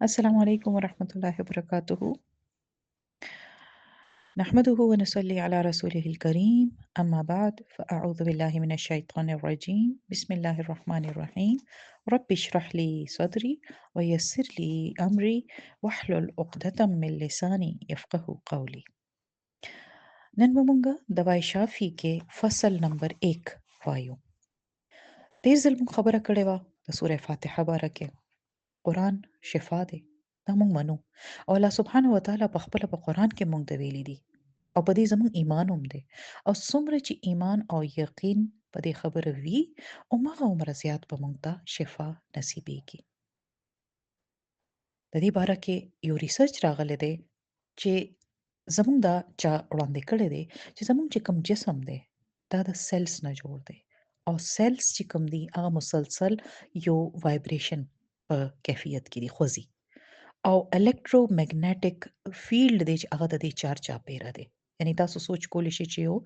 السلام عليكم ورحمة الله وبركاته. نحمده ونصلي على رسوله الكريم. أما بعد، فأعوذ بالله من الشيطان الرجيم. بسم الله الرحمن الرحيم. رب اشرح لي صدري ويسر لي أمري واحلل عقدة من لساني يفقه قولي. نن به مونږ دوای شافي کې فصل نمبر 1 وایو. تیر ځل مونږ خبره کړې وه د سوره فاتحه باره کې. قرآن شفا دی، دا مونږ منو، او الله سبحانه وتعالی په خپله په قرآن کې مونږ ته ویلي دي، او په دې زمونږ ایمان هم دی. او څومره چې ایمان او یقین په دې خبره وي، هماغه عمره زیات به مونږ ته شفا نصیبېږي. د دې باره کې یو ریسرچ راغلی دی چې زمونږ دا چا وړاندې کړی دی چې زمونږ چې کوم جسم دی دا د سیلز نه جوړ دی، او سیلز چې کوم دي هغه مسلسل یو وایبریشن په کیفیت کې دي، خوځي، او الکترومګنیټک فیلډ دی چې هغه د دې چار چاپېره دی. یعنی تاسو سوچ کولی شئ چې یو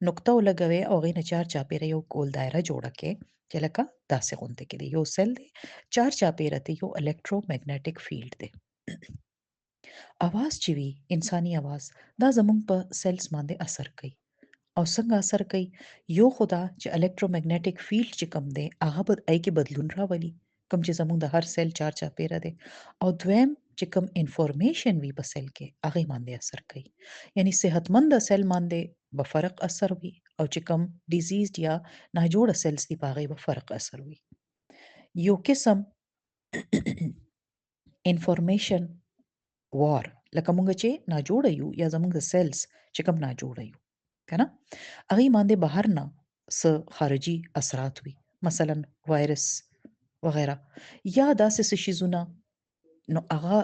نقطه ولګوئ او هغې نه چار چاپېره یو ګول دایره جوړه کړئ چې لکه داسې غوندې کې دی، یو سیل دی، چار چاپېره ته یو الکترومګنیټک فیلډ دی. اواز چې وي، انساني اواز، دا زمونږ په سیلز باندې اثر کوي. او څنګه اثر کوي؟ یو خو دا چې الکترومګنیټک فیلډ چې کوم دی هغه به هغې کې بدلون راولي، کوم چې زمونږ د هر سیل چار چاپېره دی. او دویم چې کوم انفارمیشن وي په سیل کې هغې باندې اثر کوي. یعنی صحتمند سیل باندې به فرق اثر وي، او چې کوم ډیزیزډ یا ناجوړه سیلز دي په هغې به فرق اثر وي. یو قسم انفارمیشن وار، لکه مونږ چې ناجوړه یو یا زمونږ د سیلز چې کوم ناجوړه یو که نه، هغې باندې بهر نه څه خارجي اثرات وي، مثلا وایرس وغیره یا داسې څه شیزونه، نو هغه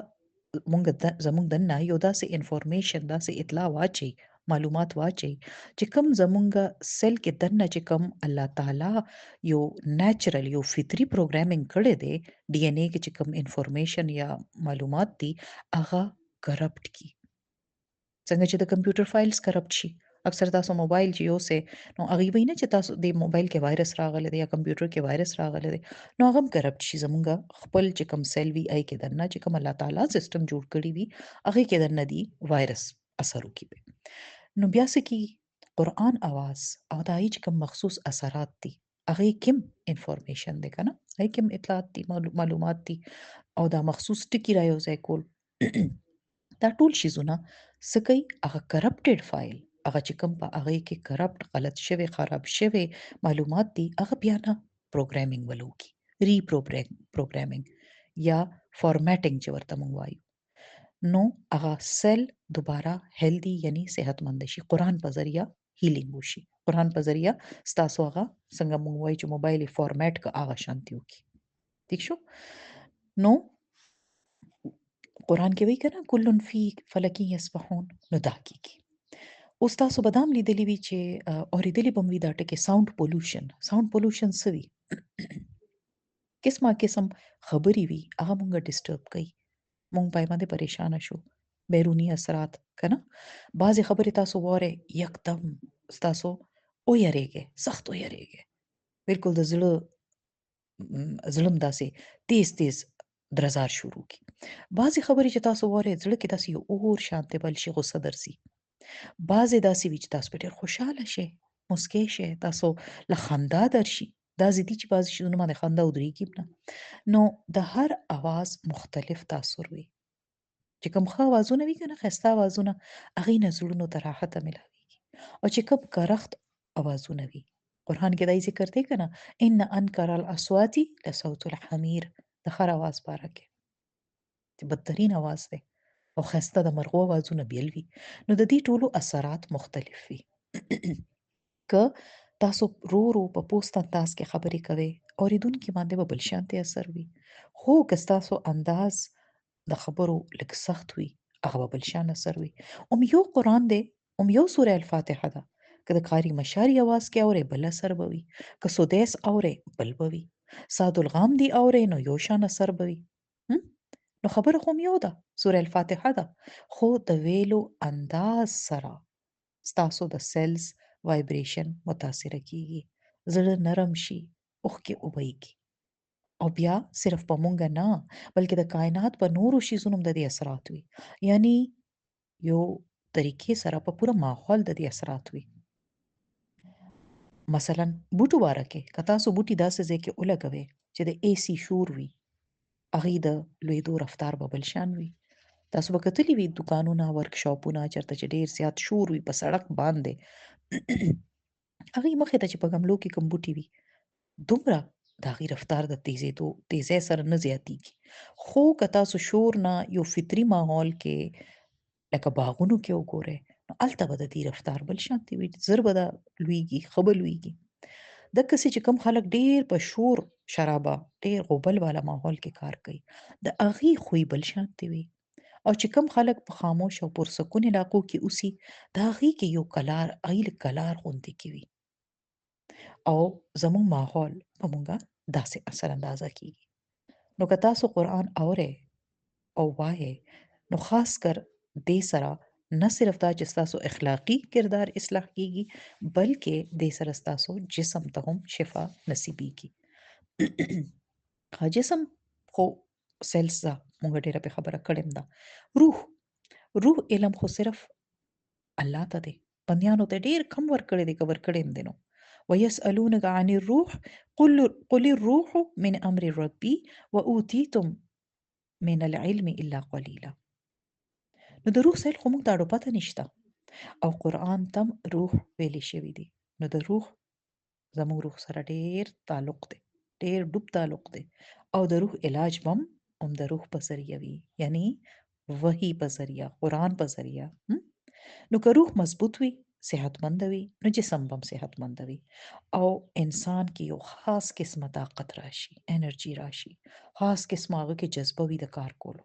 مونږ زمونږ دننه یو داسې انفارمیشن، داسې اطلاع واچوي، معلومات واچوي چې کوم زمونږ سیل کې دننه چې کوم الله تعالی یو نیچرل، یو فطري پروګرامینګ کړی دی، ډي ان ای کې چې کوم انفارمیشن یا معلومات دي هغه کرپټ کی. څنګه چې د کمپیوټر فایلز کرپټ شي، اکثر تاسو موبایل چې یوسئ نو هغې وایي نه چې تاسو دې موبایل کې وایرس راغلی دی یا کمپیوټر کې وایرس راغلی دی، نو هغه هم کرپټ شي. زمونږ خپل چې کوم سیل وي هغې کې دننه چې کوم الله تعالی سیستم جوړ کړی وي هغې کې دننه دی وایرس اثر وکړي پرې. نو بیا څه کېږي؟ قرآن اواز او د هغې چې کوم مخصوص اثرات دي هغې کوم انفارمیشن دی که نه، هغې کوم اطلاعات دي، معلومات دي، او دا مخصوص ټکي را یو ځای کول، دا ټول شیزونه څه کوي؟ هغه کرپټډ فایل، هغه چې کوم په هغې کې کرپټ، غلط شوی، خراب شوی معلومات دي، هغه بیا نه پروګرامینګ ولو کی، ری پروګرامینګ یا فارمیټینګ چې ورته مونږ وایو. نو هغه سیل دوباره هیلدي یعنی صحتمند شي، قرآن په ذریعه هیلینګ وشي، قرآن په ذریعه ستاسو هغه څنګه مونږ وایو چې موبایل یې فارمیټ که هغه شانتي وکړي. ټیک شو؟ نو قرآن کې وایي که نه کل فی فلک یسبحون، نو دا کېږي. اوس تاسو به دا هم لیدلي وي چې اورېدلي به هم وي دا ټکی ساوند پولوشن. ساوند پولوشن څه وي؟ قسمه قسم خبرې وي، هغه مونږ ډسټرب کوي، مونږ پای باندې پریشانه شو، بیروني اثرات که نه. بعضې خبرې تاسو واورئ یکدم ستاسو ویرېږئ، سخت ویرېږئ، بالکل د زړه زړه هم داسې تیز تیز درزار شروع کړي. بعضې خبرې چې تاسو واورئ زړه کې داسې یو اور شانتې بل شي، غصه درځي. بعضې داسې وي چې تاسو په ډېر خوشحاله شئ، موسکی شئ، تاسو له خندا درشي. داسې دي چې بعضې شیزونه باندې خندا ودرېږي نه. نو د هر اواز مختلف تاثر وي. چې کوم ښه اوازونه وي که نه، ښایسته اوازونه، هغې نه زړونو ته راحت ملاویږي. او چې کوم کرخت اوازونه وي، قرآن کې دا یې ذکر دی که نه، ان انکر الاصوات لصوت الحمیر، د خر اواز باره کې چې بدترین اواز دی، او ښایسته د مرغو اوازونه بیل وي. نو د دې ټولو اثرات مختلف وي. که تاسو رو رو په پوست انداز کې خبرې کوئ، اورېدونکي باندې به بل شانتې اثر وي. خو که ستاسو انداز د خبرو لږ سخت وي، هغه به بل شان اثر وي. هم یو قرآن دی، هم یو سوره الفاتحه ده، که د قاري مشاري اواز کې اورې بل اثر به وي، که سدیس اورې بل به وي، سعد الغامدي اورې نو یو شان اثر به وي. نو خبره خو هم یو ده، سوره الفاتحه ده، خو د ویلو انداز سره ستاسو د سیلز وایبریشن متاثره کیږي، زړه نرم شي، اوښکې وبهیږي. او بیا صرف په مونږ نه بلکې د کائنات په نورو شیزونو هم د دې اثرات وي، یعنی یو طریقې سره په پوره ماحول د دې اثرات وي. مثلا بوټو باره کې که تاسو بوټي داسې ځای کې ولګوئ چې د ای سي شور وي، هغې د لویدو رفتار به بل شان وي. تاسو به کتلي وي دوکانونه، ورکشاپونه، چېرته چې ډېر زیات شور وي په سړک باندې، هغې مخې ته چې په ګملو کې کوم بوټي وي، دومره د هغې رفتار د تیزېدو تیزۍ سره نه زیاتېږي. خو که تاسو شور نه یو فطري ماحول کې لکه باغونو کې وګورئ، نو هلته به د دې رفتار بل شانتې وي، زر به دا لویږي، ښه به لویږي. دقسې چې کوم خلک ډېر په شور شرابه، ډېر غوبل والا ماحول کې کار کوي، د هغې خوی بل شانتې وي. او چې کوم خلک په خاموش او پرسکون علاقو کې اوسي، د هغې کې یو کلار، هغې لږ کلار غوندې کې وي. او زموږ ماحول په مونږه داسې اثر اندازه کیږي. نو که تاسو قرآن اورئ او وایئ، نو خاص کر دې سره نه صرف دا چې ستاسو اخلاقي کردار اصلاح کیږي، بلکې دې سره ستاسو جسم ته هم شفا نصیبیږي. جسم خو سیلز ده، مونږ ډېره پې خبره کړې هم ده. روح علم خو صرف الله ته دی، بندیانو ته ډېر کم ورکړی دی، که ورکړی هم دی نو. ويسألونك عن الروح قل الروح من أمر ربي وأوتيتم من العلم إلا قليلا. نو د روح سیل خو موږ ته اړو پته نشته، او قرآن تم روح ویلی شوی دی. نو د روح زموږ روح سره ډېر تعلق دی، ډېر ډوب تعلق دی، او د روح علاج به هم د روح په ذریعه وي، یعنی وحی په ذریعه، قرآن په ذریعه. نو که روح مضبوط وي، صحتمند وي، نو جسم به هم صحتمند وي، او انسان کې یو خاص قسمه طاقت راشي، انرژي راشي، خاص قسمه هغه کې جذبه وي د کار کولو.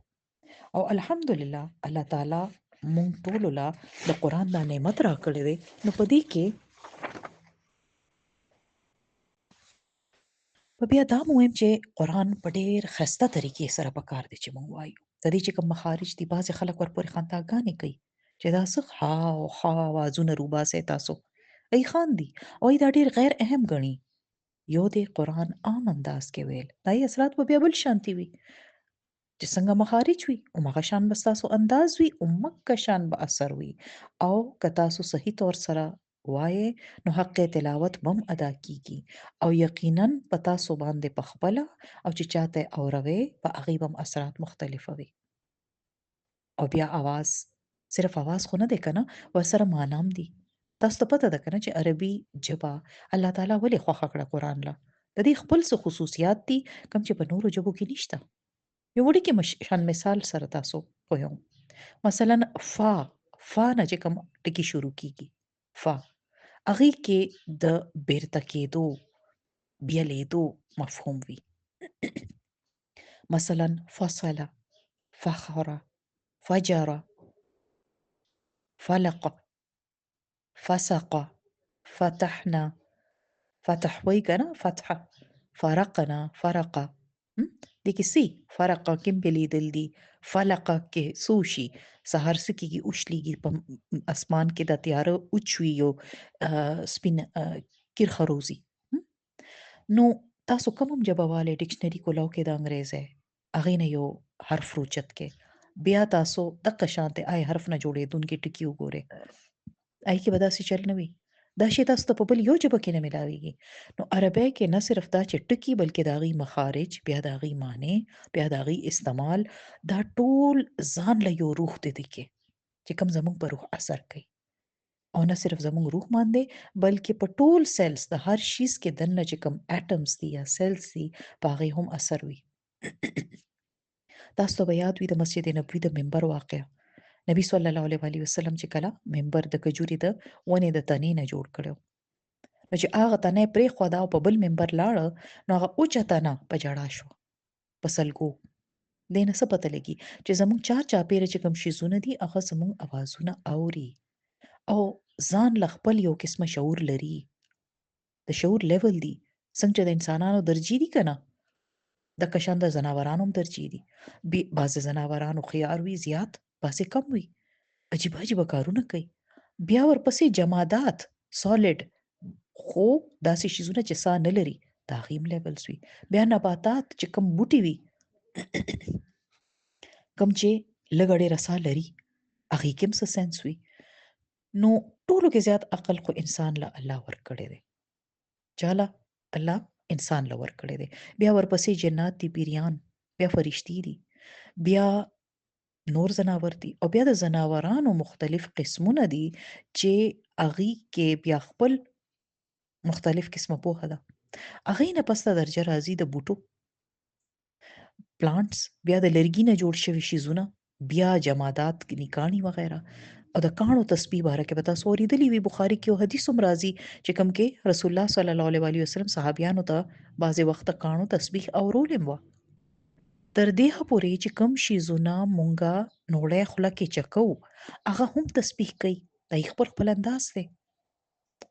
او الحمدلله الله تعالی مونږ ټولو له د قرآن دا نعمت راکړی دی. نو په دې کې په بیا دا مو وایم چې قرآن په ډېر ښایسته طریقې سره په کار دی چې مونږ وایو. د دې چې کوم مخارج دي، بعضې خلک ورپورې خنداګانې کوي چې دا څه ها او خا آوازونه روباسئ تاسو، ای خاندي او ای دا ډېر غیر اهم ګڼي. یو دی قرآن عام انداز کې ویل، دا یې اثرات به بیا بل شانتي وي، چې څنګه مخارج وي هماغه شان به ستاسو انداز وي، همکه شان به اثر وي. او که تاسو صحیح طور سره وایې نو حق تلاوت به هم ادا کیږي، او یقینا په تاسو باندې په خپله او چې چاته یې اوروې په هغې به هم اثرات مختلفه وي. او بیا اواز صرف اواز خو نه دی که نه، ورسره معنا هم دي. تاسو ته پته ده که نه چې عربي ژبه الله تعالی ولې خوښه کړه قرآن له، د دې خپل څه خصوصیات دي کوم چې په نورو ژبو کې نشته. یو وړوکی شان مثال سره تاسو پوهوم. مثلا فا، فا نه چې کوم ټکي شروع کیږي، فا هغې کې د بیرته کېدو، بیلېدو مفهوم وي. مثلا فصله، فخره، فجره، فلق، فسق، فتحنا، فتح وایي که نه، فتح، فرقنا، فرقه. دې کې څه فرقه کې هم بېلېدل دي، فلقه کې څه وشي، سهار څه کېږي، وشلېږي په اسمان کې دا تیاره وچوي، یو سپین کرښه روزي. نو تاسو کوم هم ژبه والئ، ډکشنري کولاو کې د انګریزۍ هغې نه یو حرف روچت کې، بیا تاسو دقه شانتې آی حرف نه جوړېدونکي ټکي وګورئ، آی کې به داسې چل نه وي. دا شی تاسو ته په بل یو ژبه کې نه ملاویږي. نو عربی کې نه صرف دا چې ټکي، بلکې د هغې مخارج، بیا د هغې معنی، بیا د هغې استعمال، دا ټول ځان له یو روح دی دی کې چې کوم زموږ په روح اثر کوي. او نه صرف زموږ روح باندې، بلکې په ټول سیلز، د هر شیز کې دننه چې کوم اټمز دي یا سیلز دي، په هغې هم اثر وي. تاسو ته به یاد وي د مسجد نبوي د منبر واقعه. نبی صلی الله علیه وآله وسلم چې کله منبر د کجوري د ونې د تنې نه جوړ کړو، نو چې هغه تنه یې پرېښوده او په بل منبر لاړه، نو هغه اوچه تنه په ژړا شوه، په سلګو. دې نه څه پته لګي چې زموږ چار چاپېره چې کوم شیزونه دي، هغه زموږ اوازونه اوري او ځان له خپل یو قسمه شعور لري. د شعور لیول دي، څنګه چې د انسانانو درجې دي که نه، دغه شان د ځناورانو هم درجې دي. بعضې ځناورانو هوښیار وي زیات، بعضې کم وي، عجیبه عجیبه کارونه کوي. بیا ورپسې جمادات، سالډ، خو داسې شیزونه چې ساه نه لري، د هغې هم لیولز وي. بیا نباتات چې کوم بوټي وي، کوم چې لږه ډېره ساه لري، هغې کې هم څه سنس وي. نو ټولو کې زیات عقل خو انسان له الله ورکړی دی. چاله؟ الله انسان له ورکړی دی. بیا ورپسې جنات دي، پیریان، بیا فرشتي دي، بیا نور ځناور دي، او بیا د ځناورانو مختلف قسمونه دي چې هغې کې بیا خپل مختلف قسمه پوهه ده. هغې نه پسته درجه راځي د بوټو پلانټس، بیا د لرګي نه جوړ شوي شیزونه، بیا جمادات، کاڼي وغیره. او د کاڼو تسبیح باره کې به تاسو اورېدلي وي، بخاري کې یو حدیث هم راځي چې کوم کې رسول الله صلی الله علیه وآله وسلم صحابیانو ته بعضې وخت کاڼو تسبیح اورولې هم وه. تر دې پورې چې کوم شیزونه مونږه نوړی خوله کې چکو، هغه هم تسبیح کوي. دا یې خپل خپل انداز دی.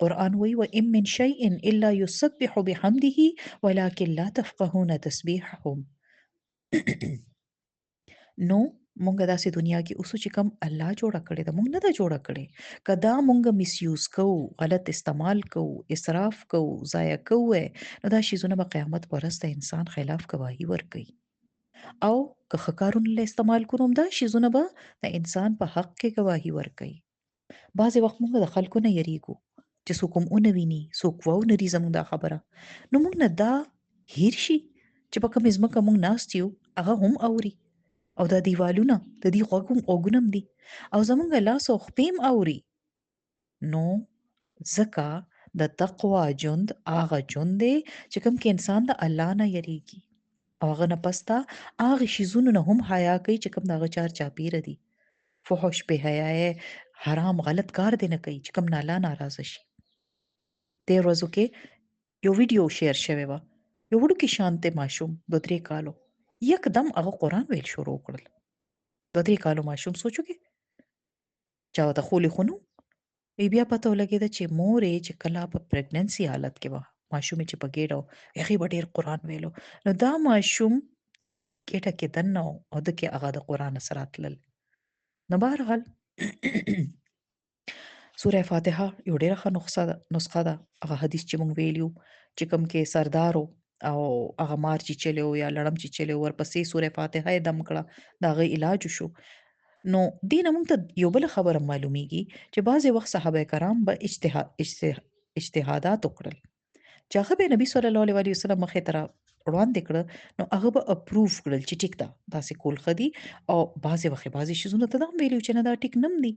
قرآن وایي وإن من شيء إلا يسبح بحمده ولكن لا تفقهون تسبيحهم. نو مونږ داسې دنیا کې اوسو چې کوم الله جوړه کړې ده، مونږ نه ده جوړه کړې. که دا مونږ مسیوز کوو، غلط استعمال کوو، اسراف کوو، ضایع کوو، نو دا شیزونه به قیامت پر ورځ د انسان خلاف ګواهي ورکوي. او که ښه کارونه له استعمال کړو، هم دا شیزونه به د انسان په حق کې ګواهي ورکوي. بعضې وخت مونږ د خلکو نه یریږو چې څوک هم ونه ویني، څوک ونه لري زموږ دا خبره، نو مونږ نه دا هیر شي چې په کومې ځمکه مونږ ناست یو هغه هم اوري، او دا دیوالونه د دې غوږ هم غوږونه هم دي، او زمونږ لاس او خپې هم اوري. نو ځکه د تقوا ژوند هغه ژوند دی چې کوم کې انسان د الله نه یریږي، او هغه نه پسته هغه شیزونو نه هم حیا کوي چې کوم د هغه چار چاپیره دي. فحش، بې حیایۍ، حرام غلط کار دی نه کوي چې کوم نه الله ناراضه شي. تېر ورځو کې یو ویډیو شیر شوې وه، یو وړوکی شانتی ماشوم 2-3 کالو یکدم هغه قرآن ویل شروع کړل. 2-3 کالو ماشوم سوچو کې چا ورته ښولی خو نه وو. بیا پته ولګېده چې مور یې چې کله په پریګننسي حالت کې وه، ماشوم یې چې په ګېډه و، هغې به ډېر قرآن ویلو. نو دا ماشوم ګېډه کې دننه و او ده کې هغه د قرآن اثرات تلل. نو بهرحال سوره فاتحه یو ډېره ښه نسخه ده. هغه حدیث چې مونږ ویلي وو چې کوم کې سردار و او هغه مار چیچلی و یا لړم چیچلی و، ورپسې سوره فاتحه یې دم کړه، د هغه علاج وشو. نو دې نه مونږ ته یو بله خبره معلومیږي چې بعضې وخت صحابه کرام به اجتهادات وکړل چې هغه به نبی صلی الله علیه وسلم مخې ته وړاندې کړه، نو هغه به اپروف کړل چې ټیک ده، داسې کول ښه دي. او بعضې وخت بعضې شیزونه ته دا هم ویلي چې نه دا ټیک نم دي.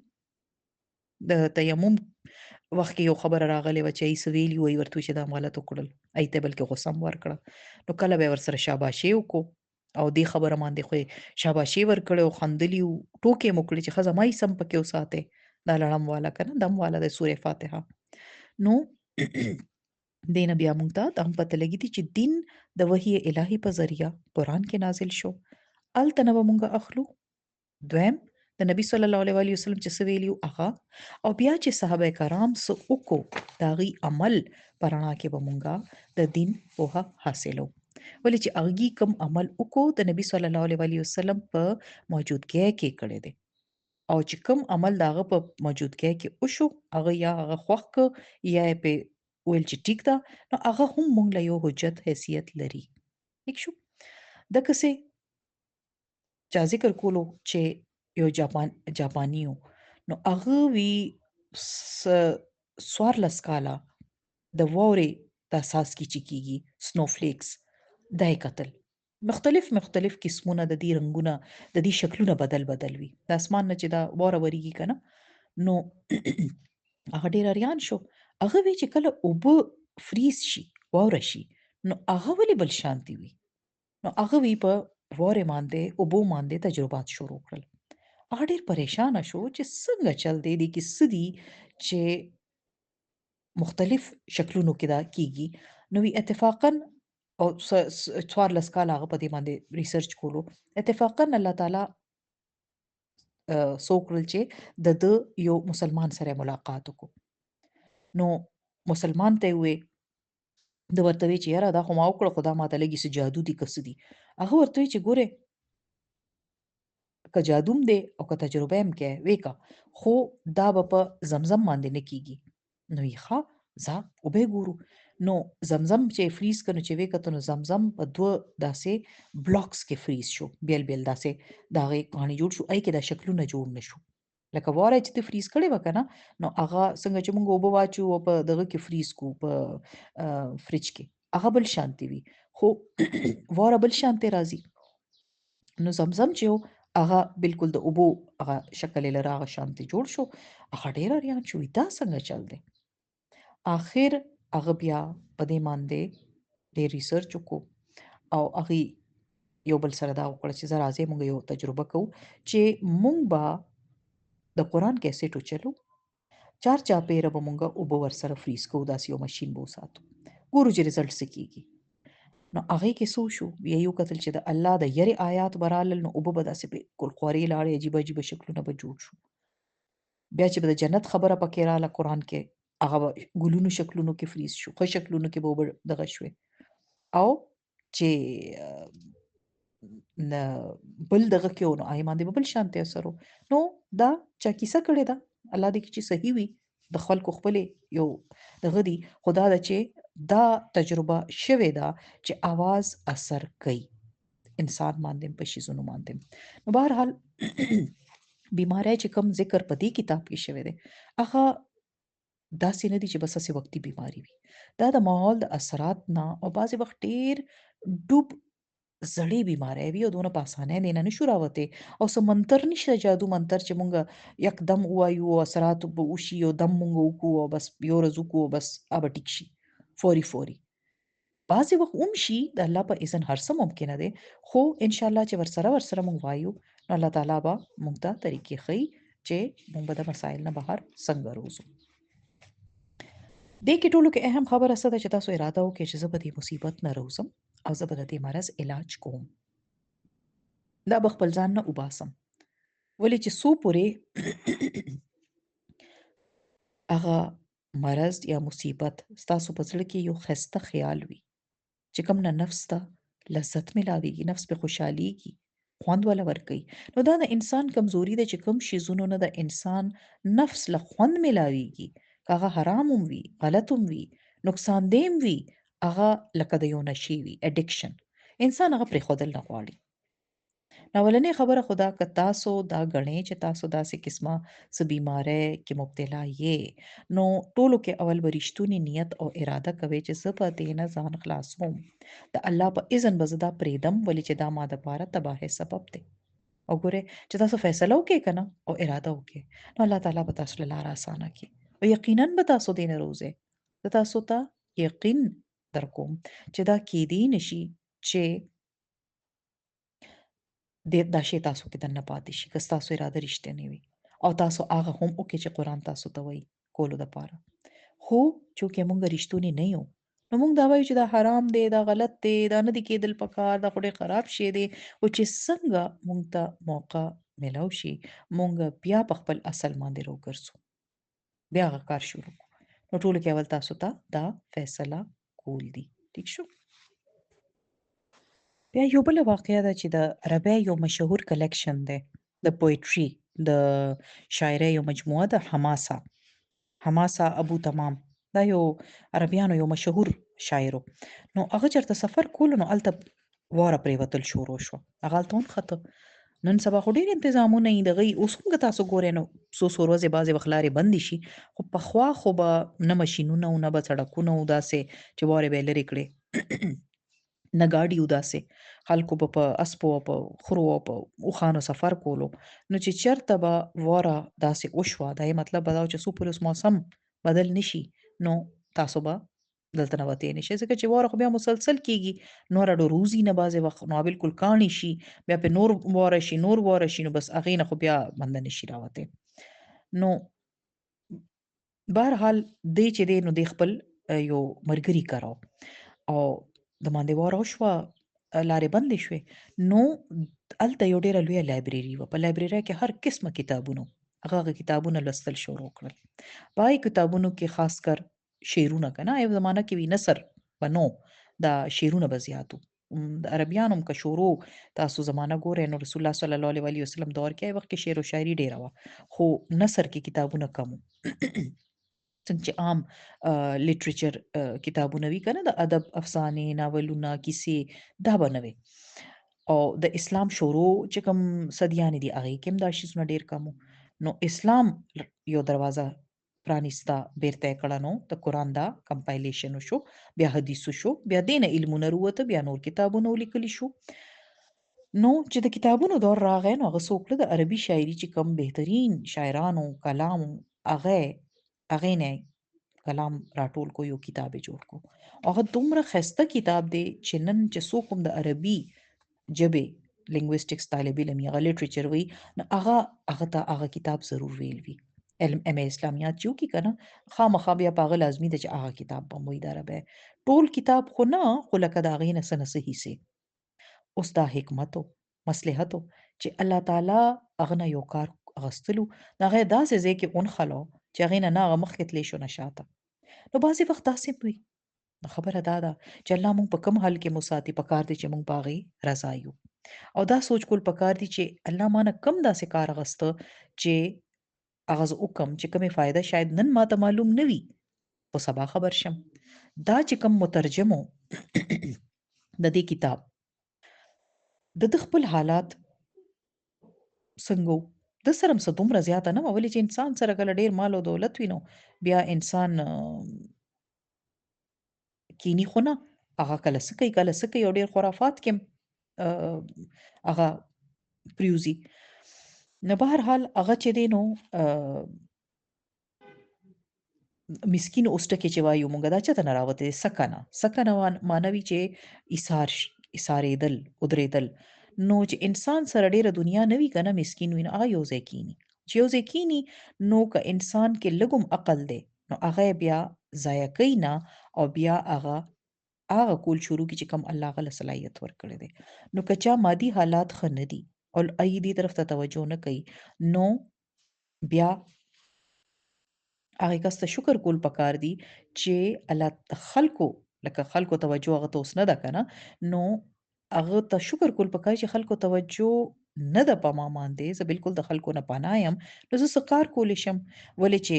د تیمم وخت کې یو خبره راغلې وه چې ای څه ویلي وایي ورته چې دا غلط وکړل، ای ته بلکې غوسه هم ورکړه. نو کله به یې ورسره شاباشي وکړو او دې خبره باندې خو یې شاباشي ورکړې او خندلي وو، ټوکې یې وکړې چې ښځه ما یې سم پکې وساتې، دا لړم والا که نه دم والا د سورې فاتحه. نو دې نه بیا مونږ ته دا هم پته لګېږي چې دین د وحی الهي په ذریعه قرآن کې نازل شو، هلته نه به مونږ اخلو. دویم د نبی صلی الله علیه وآله وسلم چې څه ویلي وو هغه، او بیا چې صحابه کرام څه وکړو د هغوی عمل په رڼا کې به مونږه د دین پوهه حاصلو. ولې چې هغوی کوم عمل وکړو د نبی صلی الله علیه وآله وسلم په موجودګۍ کې کړی دی، او چې کوم عمل د هغه په موجودګۍ کې وشو هغه یا هغه خوښ کړ یا یې پرې وویل چې ټیک ده، نو هغه هم مونږ له یو حجت حیثیت لري. ټیک شو. دغسې چا ذکر کولو چې یو جاپانی و، نو هغه وی 14 کاله د واورې د څاڅکي چې کېږي سنو فلیکس دا یې کتل. مختلف مختلف قسمونه د دې رنګونه د دې شکلونه بدل بدل وي، د اسمان نه چې دا واوره ورېږي که نه، نو هغه ډېر اریان شو. هغه وی چې کله اوبه فریز شي واوره شي نو هغه ولې بل شانتي وي. نو هغه وی په واورې باندې اوبو باندې تجربات شروع کړل. هغه ډېر پریشانه شو چې څنګه چل دی، دې کې څه دي چې مختلف شکلونو کې دا کیږي. نو وی اتفاقاً او 14 کاله هغه په دې باندې ریسرچ کولو، اتفاقاً الله تعالی څه وکړل چې د ده یو مسلمان سره ملاقات وکړو. نو مسلمان ته یې وویل، ده ورته وویل چې یاره دا خو ما وکړه خو دا ماته لږې څه جادو دي که څه دي. هغه ورته وویل چې ګورې که جادو هم دی او که تجربه هم کوې ویې که، خو دا به په زمزم باندې نه کیږي. نو یې ښه ځه وبه یې ګورو. نو زمزم چې فریز کنو چې وې کتو، نو زمزم په دوه داسې بلاکس کې فریز شو، بیل بیل داسې د هغې کاڼي جوړ شو، ای کې دا شکلونه جوړ نه شو. لکه واره چې ته فریز کړې وه که نه، نو هغه څنګه چې موږ اوبه واچو او په دغه کې فریز کو په فریج کې، هغه بل شانتې وي، خو واره بل شانتې راځي. نو زمزم چې و هغه بالکل د اوبو هغه شکل یې لره، هغه شانتې جوړ شو. هغه ډېر حیران شو، دا څنګه چل دی؟ آخر هغه بیا په دې باندې ډېر ریسرچ وکړو او هغې یو بل سره دا وکړه چې زه راځئ موږ یو تجربه کوو چې موږ به د قرآن کیسټ وچلو، چار چاپېره به مونږ اوبه ورسره فریز کوو، داسې یو ماشین به وساتو، ګورو چې رزلټ څه کېږي. نو هغې کې څه وشو، بیا یې وکتل چې د الله د یرې آیات به رالل، نو اوبه به داسې بالکل خورې لاړې، عجیبه عجیبه شکلونه به جوړ شو. بیا چې به د جنت خبره پکې راله قرآن کې، هغه به ګلونو شکلونو کې فریز شو، ښه شکلونو کې به اوبه دغه شوې. او چې نه بل دغه کې و، نو هغې باندې به بل شانتې اثر و. نو دا چا کیسه کړې ده، الله دې چې صحیح وي، د خلکو خپلې یو دغه دي، خو دا ده چې دا تجربه شوې ده چې اواز اثر کوي انسان باندې، په شیزونو باندې. نو بهرحال بیماری چې کوم ذکر په دې کتاب کې شوی دی، هغه داسې نه دي چې بس هسې وقتي بیماری وي، دا د ماحول د اثرات نه او بعضې وخت ډېر ډوب زړې بیماری وي او دونه په اسانۍ دې نه نشو راوتی. او څه منتر نشته، جادو منتر چې مونږ یکدم ووایو او اثرات به وشي او دم مونږ وکړو او بس یو ورځ وکړو او بس هغه به ټیک شي فوري فوري. بعضې وخت هم شي، د الله په اذن هر څه ممکنه دی، خو انشاءالله چې ورسره ورسره مونږ وایو نو الله تعالی به مونږ ته طریقې ښیي چې مونږ به د مسایل نه بهر څنګه روزو. دې کې ټولو کې اهم خبره څه ده چې تاسو اراده وکړئ چې زه به دې مصیبت نه روزم او زه به د دې مرض علاج کوم، دا به خپل ځان نه وباسم، ولې چې څو پورې هغه مرض یا مصیبت ستاسو په زړه کې یو ښایسته خیال وي چې کوم نه نفس ته لذت ملاویږي، نفس پې خوشحالیږي، خوند وله ورکوي. نو دا د انسان کمزوري ده چې کوم شیزونو نه د انسان نفس له خوند ملاویږي، که هغه حرام هم وي، غلط هم وي، نقصانده هم وي، هغه لکه د یو نشې وي، اډیکشن، انسان هغه پرېښودل نه غواړي. نو اولنۍ خبره خو دا که تاسو دا ګڼئ چې تاسو داسې قسمه څه بیمارۍ کې مبتلا یې، نو ټولو کې اول به رښتونی نیت او اراده کوئ چې زه به دې نه ځان خلاصوم، د الله په اذن به زه دا پرېږدم، ولې چې دا ما دپاره تباهۍ سبب دی. او ګورئ چې تاسو فیصله وکړئ که نه او اراده وکړئ، نو الله تعالی به تاسو له لاره اسانه کړي او یقینا به تاسو دې نه روځئ. زه تاسو ته یقین در کوم چې دا کیدی نشي چې دا شی تاسو کې دننه پاتې شي که ستاسو اراده رښتینې وي او تاسو هغه هم وکړئ چې قرآن تاسو ته وایي کولو دپاره. خو چونکې موږ رښتوني نه یو، نو موږ دا وایو چې دا حرام دی، دا غلط دی، دا نه دی کېدل پکار، دا خو ډېر خراب شی دی. خو چې څنګه موږ ته موقع میلاو شي، موږ بیا په خپل اصل باندې راوګرځو، بیا هغه کار شروع کړو. نو ټولو کې اول تاسو ته دا فیصله کول دي. ټیک شو؟ بیا یو بله واقعه ده چې د عربۍ یو مشهور کلیکشن دی د پویټری، د شاعرۍ یو مجموعه ده، حماسه، حماسه ابو تمام، دا یو عربیانو یو مشهور شاعر و. نو هغه چېرته سفر کولو، نو هلته واوره پرېوتل شروع شوه، هغه هلته ونښته. نن سبا خو ډېر انتظامونه دي دغه، اوس هم که تاسو ګورئ نو څو څو ورځې بعضې وخت لارې بندې شي، خو پخوا خو به نه ماشینونه و نه به سړکونه و داسې چې واورې به یې لرې کړې، نه ګاډي و داسې، خلکو به په اسپو او په خرو او په اوښانو سفر کولو. نو چې چېرته به واوره داسې وشوه، دا یې مطلب به دا و چې څو پورې اوس موسم بدل نه شي نو تاسو به دلته نه وتی نه شئ، ځکه چې واوره خو بیا مسلسل کېږي، نوره ډوروزي نه بعضې وخت، نو بالکل کاڼي شي، بیا پې نور واوره شي، نور واوره شي، نو بس هغې نه خو بیا بنده نه شي راوتی. نو بهرحال دی چې دی نو دی خپل یو ملګري کراو او د باندې واوره وشوه، لارې بندې شوې. نو هلته یو ډېره لویه لایبرېري وه، په لایبرېري کې هر قسمه کتابونه، هغه هغه کتابونه لوستل شروع کړل. په هغې کتابونو کې خاص کر شعرونه، که نه یو زمانه کې وي نثر به نو دا شعرونه به زیات وو. د عربیانو هم که شروع تاسو زمانه ګورئ نو رسول الله صلی الله علیه وآله وسلم دور کې وخت کې شعر و شاعري ډېره وه، خو نثر کې کتابونه کم وو. څنګه چې عام لټریچر کتابونه وي کنه، د ادب افسانې، ناولونه، کیسې، دا به نه وي. او د اسلام شروع چې کوم صدیانې دي هغې کې هم دا شیزونه ډېر کم وو. نو اسلام یو دروازه پرانیسته، بیرته یې کړه، نو د قرآن دا کمپایلیشن وشو، بیا حدیث وشو، بیا دې نه علمونه راووته، بیا نور کتابونه ولیکل شو. نو چې د کتابونو دور راغی نو هغه څه وکړه، د عربي شاعري چې کوم بهترین شاعرانو کلام هغې نه کلام راټول کو، یو کتاب یې جوړ کو. هغه دومره ښایسته کتاب دی چې نن چې څوک هم د عربي ژبې لینګویسټکس طالب علم هغه لټریچر وي، نو هغه ته هغه کتاب ضرور ویل وي. علم ام اسلامیات چې وکړي که نه، خامخا بیا په هغه لازمي ده چې هغه کتاب به هم وایي. د عربۍ ټول کتاب خو نه، خو لکه د هغې نه څه نه څه حصې. اوس دا حکمت و مصلحت و چې الله تعالی هغه نه یو کار اخیستلو، نو هغه یې داسې ځای کې ونښلو چې هغې نه نه هغه مخکې تللی شو نه شاته. نو بعضې وخت داسې هم وي. نو خبره دا ده چې الله مونږ په کوم حال کې مو ساتي، په کار دی چې مونږ په هغې رضا یو، او دا سوچ کول په کار دی چې الله ما نه کوم داسې کار اخیسته چې هغه زه وکړم چې کومې فایده شاید نن ما ته معلوم نه وي خو سبا خبر شم. دا چې کوم مترجم و د دې کتاب، د ده خپل حالات څنګه وو، ده سره هم څه دومره زیاته نه وه، ولې چې انسان سره کله ډېر مال او دولت وي نو بیا انسان کینی خو نه، هغه کله څه کوي کله څه کوي، او ډېر خرافات کې هم هغه پریوزي. نو بهرحال هغه چې دی نو مسکین اوس ټکی چې وایو مونږ، دا چاته نه راوتی؟ سکنه، سکنه معنی چې ایثار، ایثارېدل، ودرېدل. نو چې انسان سره ډېره دنیا نه وي که نه، مسکین وي، نو هغه یو ځای کینی. چې یو ځای کینی نو که انسان کې لږ هم عقل دی نو هغه بیا ضایع کوي نه، او بیا هغه هغه کول شروع کړي چې کوم الله هغه له صلاحیت ورکړی دی. نو که چا مادي حالات ښه نه دي او ای دې طرف ته توجه نه کوي، نو بیا هغې کس ته شکر کول پکار دي چې الله خلکو لکه خلکو توجه هغه ته اوس نه ده که نه، نو هغه ته شکر کول پکار چې خلکو توجه نه ده په ما باندې، زه بالکل د خلکو نه پناه یم، نو زه څه کار کولی شم. ولې چې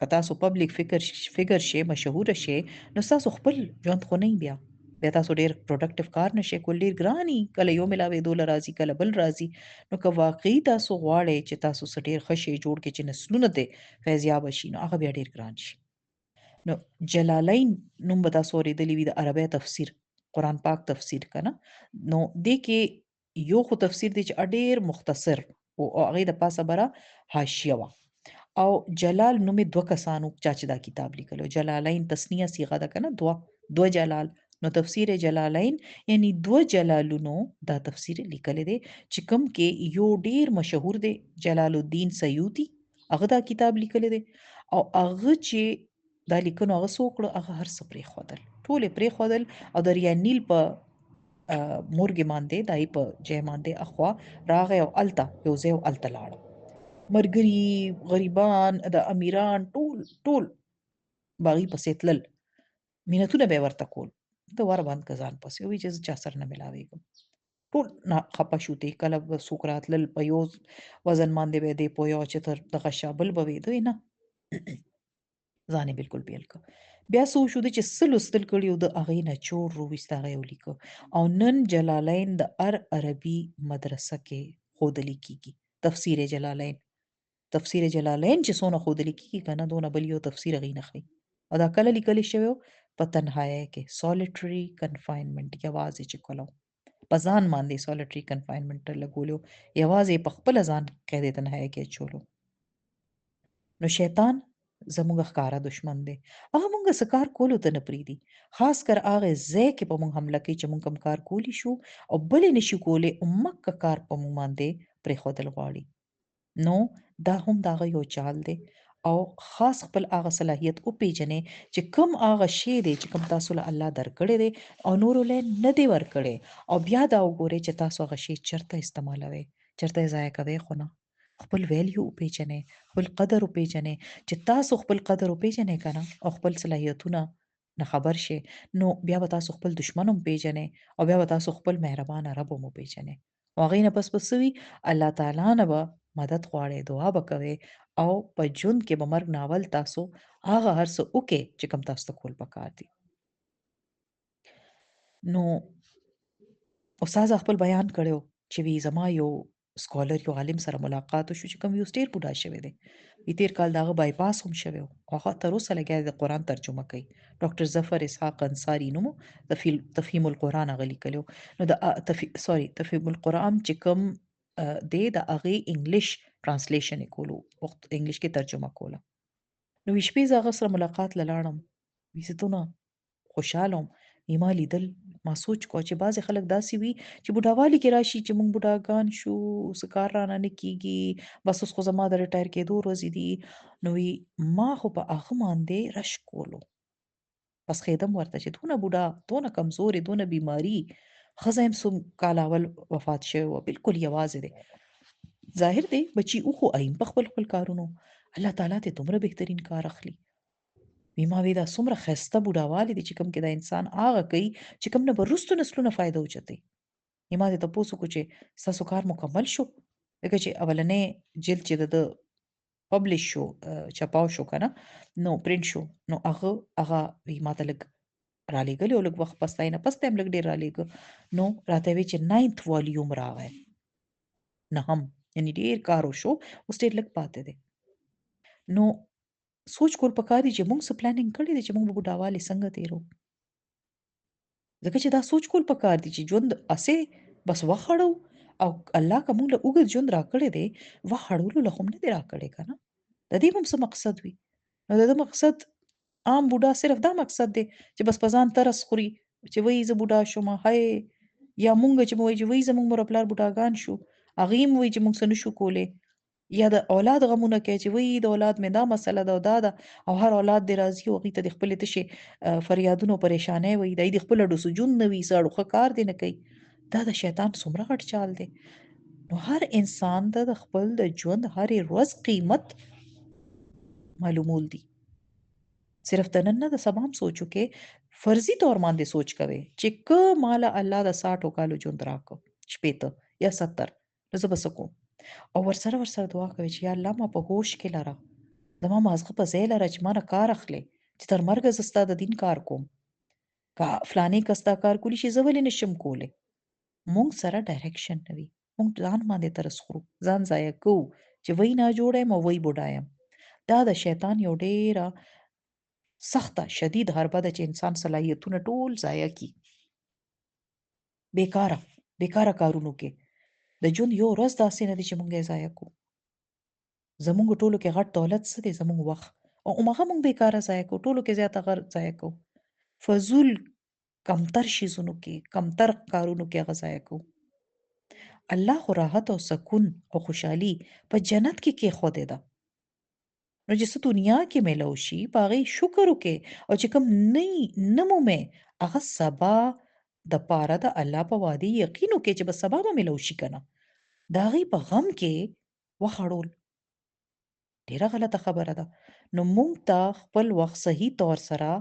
که تاسو پبلک فګر شئ، مشهور شئ، نو ستاسو خپل ژوند خو نه بیا بیا تاسو ډېر پروډکټیو کار نشئ کول، ډېر ګران وي، کله یو ملاوېدو له راځي، کله بل راځي. نو که واقعي تاسو غواړئ چې تاسو څه ډېر ښه شی جوړ کړئ چې نسلونه ترې فیضیابه شي، نو هغه بیا ډېر ګران شي. نو جلالین نوم به تاسو اورېدلی وي، د عربۍ تفسیر، قرآن پاک تفسیر که نه. نو دې کې یو خو تفسیر دی چې ډېر مختصر او هغې د پاسه بره حاشیه وه، او جلال نومې دوه کسانو چا چې دا کتاب لیکلی، جلالین تثنیه صیغه ده که نه، دوه جلال، نو تفسیر جلالین یعنی دوه جلالونو دا تفسیر لیکلی دی چې کوم کې یو ډیر مشهور دی جلال الدین سیوطي، هغه دا کتاب لیکلی دی. او هغه چې دا لیکنو هغه څه وکړو، هغه هر څه پرېښودل، ټول یې پرېښودل، او د دریا نیل په مورګې باندې، دای په جای باندې اخوا راغی او هلته یو ځای او هلته لاړ. مرګري، غریبان، د امیران ټول باغی پسې تلل، مینتونه به یې ورته کول. د ور بند که ځان پسې ووایي چې زه چا سره نه ملاوېږم. ټول نه خپه شو دی، کله به څوک راتلل په یو وزن باندې به دی پوه چې تر دغه شه بل به وي، دوی نه ځان یې بالکل بېل کړ. بیا څه وشو، دی چې څه لوستل کړي وو د هغې نه چور روویسته، هغه یې ولیکه. او نن جلالین د هر عربي مدرسه کې ښودلی کېږي، تفسیر جلالین. تفسیر جلالین چې څونه ښودلی کېږي که نه، دونه بل یو تفسیر هغې نه ښیي. او دا کله لیکلی شوی و؟ په تنهایۍ کې، سالیټري کنفاینمنټ، یوازې چې کله په ځان باندې سالیټري کنفاینمنټ لګولی و، یوازې په خپله ځان قید تنهایۍ کې اچولو. نو شیطان زموږ ښکاره دشمن دی، هغه موږ څه کار کولو ته نه پرېږدي، خاص کر هغه ځای کې په موږ حمله کوي چې موږ کوم کار کولی شو او بل یې نشو کولی، همکه کار په موږ باندې پرېښودل غواړي. نو دا هم د هغه یو چال دی. او خاص خپل هغه صلاحیت وپېژنئ چې کوم هغه شی دی چې کوم تاسو له الله درکړی دی او نورو له نه دی ورکړی، او بیا دا وګورئ چې تاسو هغه شی چېرته استعمالوئ، چېرته یې ضایع کوئ خو نه. خپل ویلیو وپېژنئ، خپل قدر وپېژنئ. چې تاسو خپل قدر وپېژنئ که نه او خپل صلاحیتونه نه خبر شئ، نو بیا به تاسو خپل دشمن هم پېژنئ او بیا به تاسو خپل مهربانه رب هم وپېژنئ. او هغې نه پس به څه وي؟ الله تعالی نه به مدد غواړئ، دعا به کوئ او په ژوند کې به مرګ نه اول تاسو هغه هر څه وکړئ چې کوم تاسو ته کول پکار دي. نو استاد خپل بیان کړو چې وی زما یو سکالر، یو عالم سره ملاقات وشو چې کوم یو ډیر بوډا شوی دی، وی تیر کال داغه بای پاس هم شوی او هغه تر اوسه لګیا دی د قرآن ترجمه کوي. ډاکټر ظفر اسحاق انصاری نوم تفهیم القرآن هغه لیکلی. نو د سوري تفهیم القرآن چې کوم دی د هغې انګلیش ترانسلیشن یې کولو، وخت انګلیش کې ترجمه کوله. نو وی شپې زه هغه سره ملاقات له لاړم، وی زه دونه خوشحاله وم، وی ما لیدل، ما سوچ کوه چې بعضې خلک داسې وي چې بوډاوالي کې راشي چې موږ بوډاګان شو، څه کار رانه نه کېږي، بس اوس خو زما د ریټایر کېدو ورځې دي. نو وی ما خو په هغه باندې رشک کولو، بس خېدم ورته چې دونه بوډا، دونه کمزورې، دونه بیماري، ښځه هم څو کاله اول وفات شوې وه، بالکل یوازې دی، ظاهر دی بچي وخو ایم په خپل خپل کارونو، الله تعالی ته دومره بهترین کار اخلي. وی ما وی دا څومره ښایسته بوډاوالی دی چې کوم کې دا انسان هغه کوي چې کوم نه به وروستو نسلونه فایده اوچتوي. وی ما دې تپوس وکړو چې ستاسو کار مکمل شو، ځکه چې اولنی جلد چې د ده پبلش شو، چپاو شو که نه، نو پرنټ شو، نو هغه وی ما ته لږ رالیږلی او لږ وخت پس نه پس ته هم لږ ډېر رالیږه، نو راته وی چې ناینت والیوم راغی، نه هم یعنی ډېر کار وشو، اوس ډېر لږ پاتې دی. نو سوچ کول پکار دي چې موږ څه پلانینګ کړی دی چې موږ به بوډاوالی څنګه تېرو، ځکه چې دا سوچ کول پکار دي چې ژوند هسې بس وخړو او الله که موږ له اوږد ژوند راکړی دی، وخړولو له خو هم نه دی راکړی که نه، د دې به هم څه مقصد وي. نو د ده مقصد عام بوډا صرف دا مقصد دی چې بس په ځان ترس خوري چې وایي زه بوډا شوم، هی، یا مونږ چې وایي چې وایي زموږ مور او پلار بوډاګان شو، هغوی هم وایي چې موږ څه نشو کولی، یا د اولاد غمونه کوي چې وایي د اولاد مې دا مسله ده او دا ده، او هر اولاد دې راځي او هغوی ته د خپلې تشې فریادونو پریشانۍ وایي، د هغوی د خپل اډو سجون نه وي، څه اړو ښه کار دې نه کوي. دا د شیطان څومره غټ چال دی. نو هر انسان ته د خپل د ژوند هرې ورځ قیمت معلومول دي، صرف د نن نه د سبا هم سوچ وکړئ، فرضي طور باندې سوچ کوئ چې که ماله الله د 60 کالو ژوند راکړ، 60 یا 70، نو زه به څه کوم؟ او ورسره ورسره دعا کوئ چې یا الله ما په هوش کې لره، زما مازغه په ځای لره چې ما نه کار اخلې، چې تر مرګه زه ستا د دین کار کوم، که فلانې کس دا کار کولی شي زه ولې نشم کولی؟ مونږ سره ډایرکشن نه وي، مونږ ځان باندې ترس خورو، ځان ضایع کوو چې وایي ناجوړه یم او وایي بوډا یم. دا د شیطان یو ډېره سخته شدید حربه ده چې انسان صلاحیتونه ټول ضایع کړي، بیکاره بیکاره کارونو کې. د ژوند یو ورځ داسې نه دی چې مونږ یې ضایع کړو. زمونږ ټولو کې غټ دولت څه دی؟ زمونږ وخت، او هماغه مونږ بیکاره ضایع کوو، ټولو کې زیاته غر ضایع کوو، فضول کمتر شیزونو کې، کمتر کارونو کې هغه ضایع کوو. الله خو راحت او سکون او خوشحالي په جنت کې کېښودې ده، نو چې څه دنیا کې میلاو شي په هغې شکر وکړئ، او چې کوم نه مومې هغه سبا د پاره د الله په وعدې یقین وکړئ چې بس سبا به میلاو شي که نه. د هغې په غم کې وخړول ډېره غلطه خبره ده. نو مونږ ته خپل وخت صحیح طور سره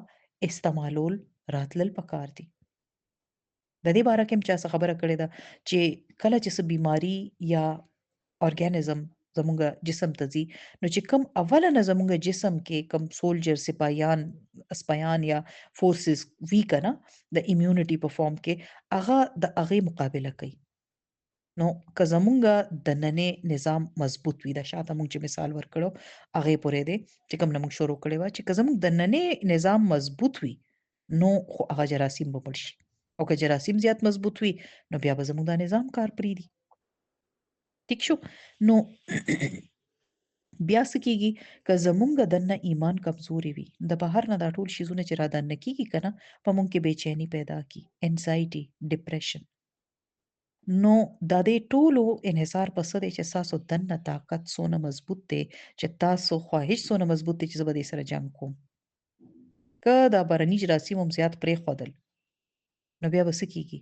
استعمالول راتلل پکار دي. د دې باره کې هم چا څه خبره کړې ده چې کله چې څه بیماری یا ارګانیزم زمونږ جسم ته ځي، نو چې کوم اوله نه زمونږ جسم کې کوم سولجر، سپایان، سپایان یا فورسز وي که نه، د ایمیونټي په فارم کې هغه د هغې مقابله کوي. نو که زمونږ دننې نظام مضبوط وي، دا شاته مونږ چې مثال ورکړو هغې پورې دی چې کوم نه مونږ شروع کړې وه، چې که زمونږ دننې نظام مضبوط وي نو خو هغه جراثیم به مړ شي، او که جراثیم زیات مضبوط وي نو بیا به زمونږ دا نظام کار پرېږدي. ټیک شو؟ نو بیا څه کیږي که زمونږ دننه ایمان کمزوري وي، د بهر نه دا ټول شیزونه چې را دننه کیږي که نه، په مونږ کې بېچیني پیدا کی، انزایټي، ډپریشن. نو د دې ټولو انحصار په څه دی چې ستاسو دننه طاقت څونه مضبوط دی، چې تاسو خواهش څونه مضبوط دی چې زه به دې سره جنګ کوم. که دا بهرني جراثیم هم زیات پرېښودل نو بیا به څه کیږي؟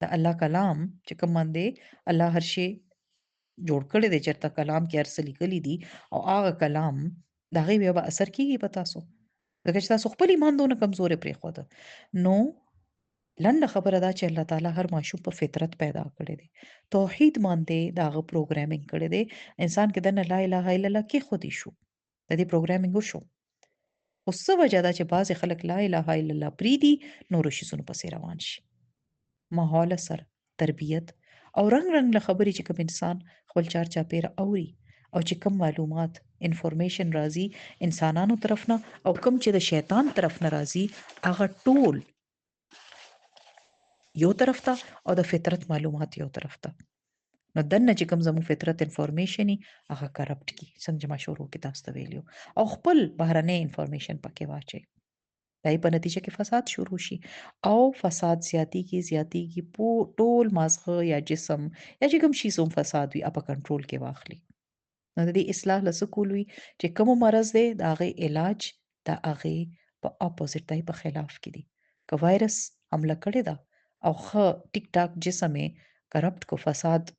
د الله کلام چې کوم باندې الله هر شی جوړ کړی دی، چېرته کلام کې هر څه لیکلي دي، او هغه کلام د هغې بیا به اثر کیږي په تاسو، ځکه چې تاسو خپل ایمان دونه کمزوری پرېښوده. نو لنډه خبره دا چې الله تعالی هر ماشوم په فطرت پیدا کړی دی، توحید باندې د هغه پروګرامینګ کړی دی. انسان کې دنه لا اله الا الله کې خودي شو، د دې پروګرامینګ وشو. خو څه وجه ده چې بعضې خلک لا اله الا الله پرېږدي، نورو شیزونو پسې روان شي؟ ماحول اثر، تربیت او رنګ رنګ له خبرې چې کوم انسان خپل چار چاپېره اوري او چې کوم معلومات انفارمیشن راځي انسانانو طرف نه او کوم چې د شیطان طرف نه راځي، هغه ټول یو طرف ته او د فطرت معلومات یو طرف ته. نو دننه چې کوم زموږ فطرت انفارمیشن هغه کرپټ کی، څنګه چې ما شروع کې تاسو ته ویلي، او خپل بهرنی انفارمیشن پکې واچوي، دا په نتیجه کې فساد شروع شي او فساد زیاتیږي زیاتیږي، ټول مازغه یا جسم یا چې کوم شي هم فساد وي په کنټرول کې واخلي. نو د دې اصلاح له څه کول وي چې کوم مرض دی د هغې علاج د هغې په اپوزیټ دی، په خلاف کې دی. که وایرس حمله کړې ده او ښه ټیک ټاک جسم یې کرپټ کو، فساد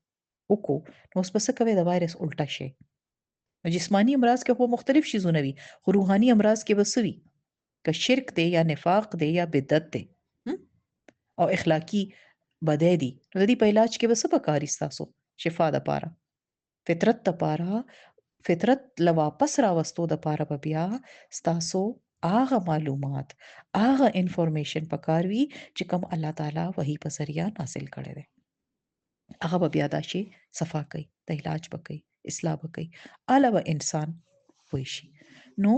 وکړو، نو اوس به څه کوي؟ د وایرس الټا شي. نو جسماني امراض کې خو مختلف شیزونه وي، خو روحاني امراض کې به څه وي؟ که شرک دی یا نفاق دی یا بدعت دی او اخلاقی بدی دی، نو د دې په علاج کې به څه پکاري ستاسو شفا دپاره؟ فطرت دپاره، فطرت له واپس راوستو دپاره به بیا ستاسو هغه معلومات، هغه انفارمیشن پکار وي چې کوم الله تعالی وحی په ذریعه نازل کړی دی. هغه به بیا دا شی صفا کوي، د علاج به کوي، اصلاح به کوي، اله به انسان پوه شي. نو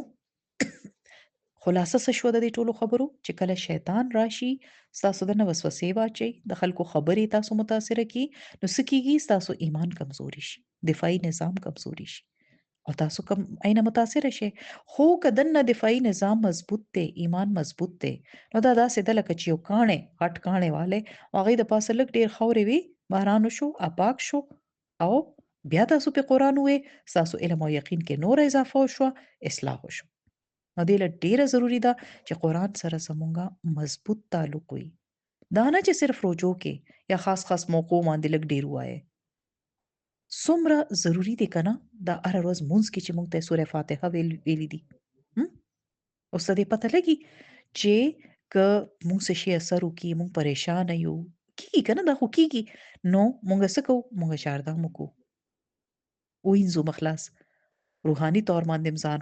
خلاصه څه شوه د دې ټولو خبرو؟ چې کله شیطان راشي ستاسو دنه وسوسې واچوي، د خلکو خبرې تاسو متاثره کړي، نو څه کیږي؟ ستاسو ایمان کمزوري شي، دفاعي نظام کمزوري شي او تاسو کم عینه متاثره شئ. خو که دننه دفاعي نظام مضبوط دی، ایمان مضبوط دی، نو دا داسې ده لکه چې یو کاڼی، غټ کاڼی والی او هغې د پاسه لږ ډېر خاورې وي، باران وشو، اپاک شو او بیا تاسو په قرآن ووې، ستاسو علم او یقین کې نوره اضافه وشوه، اصلاح وشو. نو دې له ډېره ضروري ده چې قرآن سره زمونږ مضبوط تعلق وي. دا نه چې صرف روجو کې یا خاص خاص موقعو باندې لږ ډېر ووایې. څومره ضروري دی که نه دا هره ورځ مونځ کې چې موږ ته سوره فاتحه ویلي دي، اوس د دې پته لګي چې که موږ څه شي اثر وکړي، موږ پریشانه یو، کیږي که نه؟ دا خو کیږي. نو موږ څه کوو؟ موږ چاردام وکړو، وینځو مخلاص، روحاني طور باندې ځان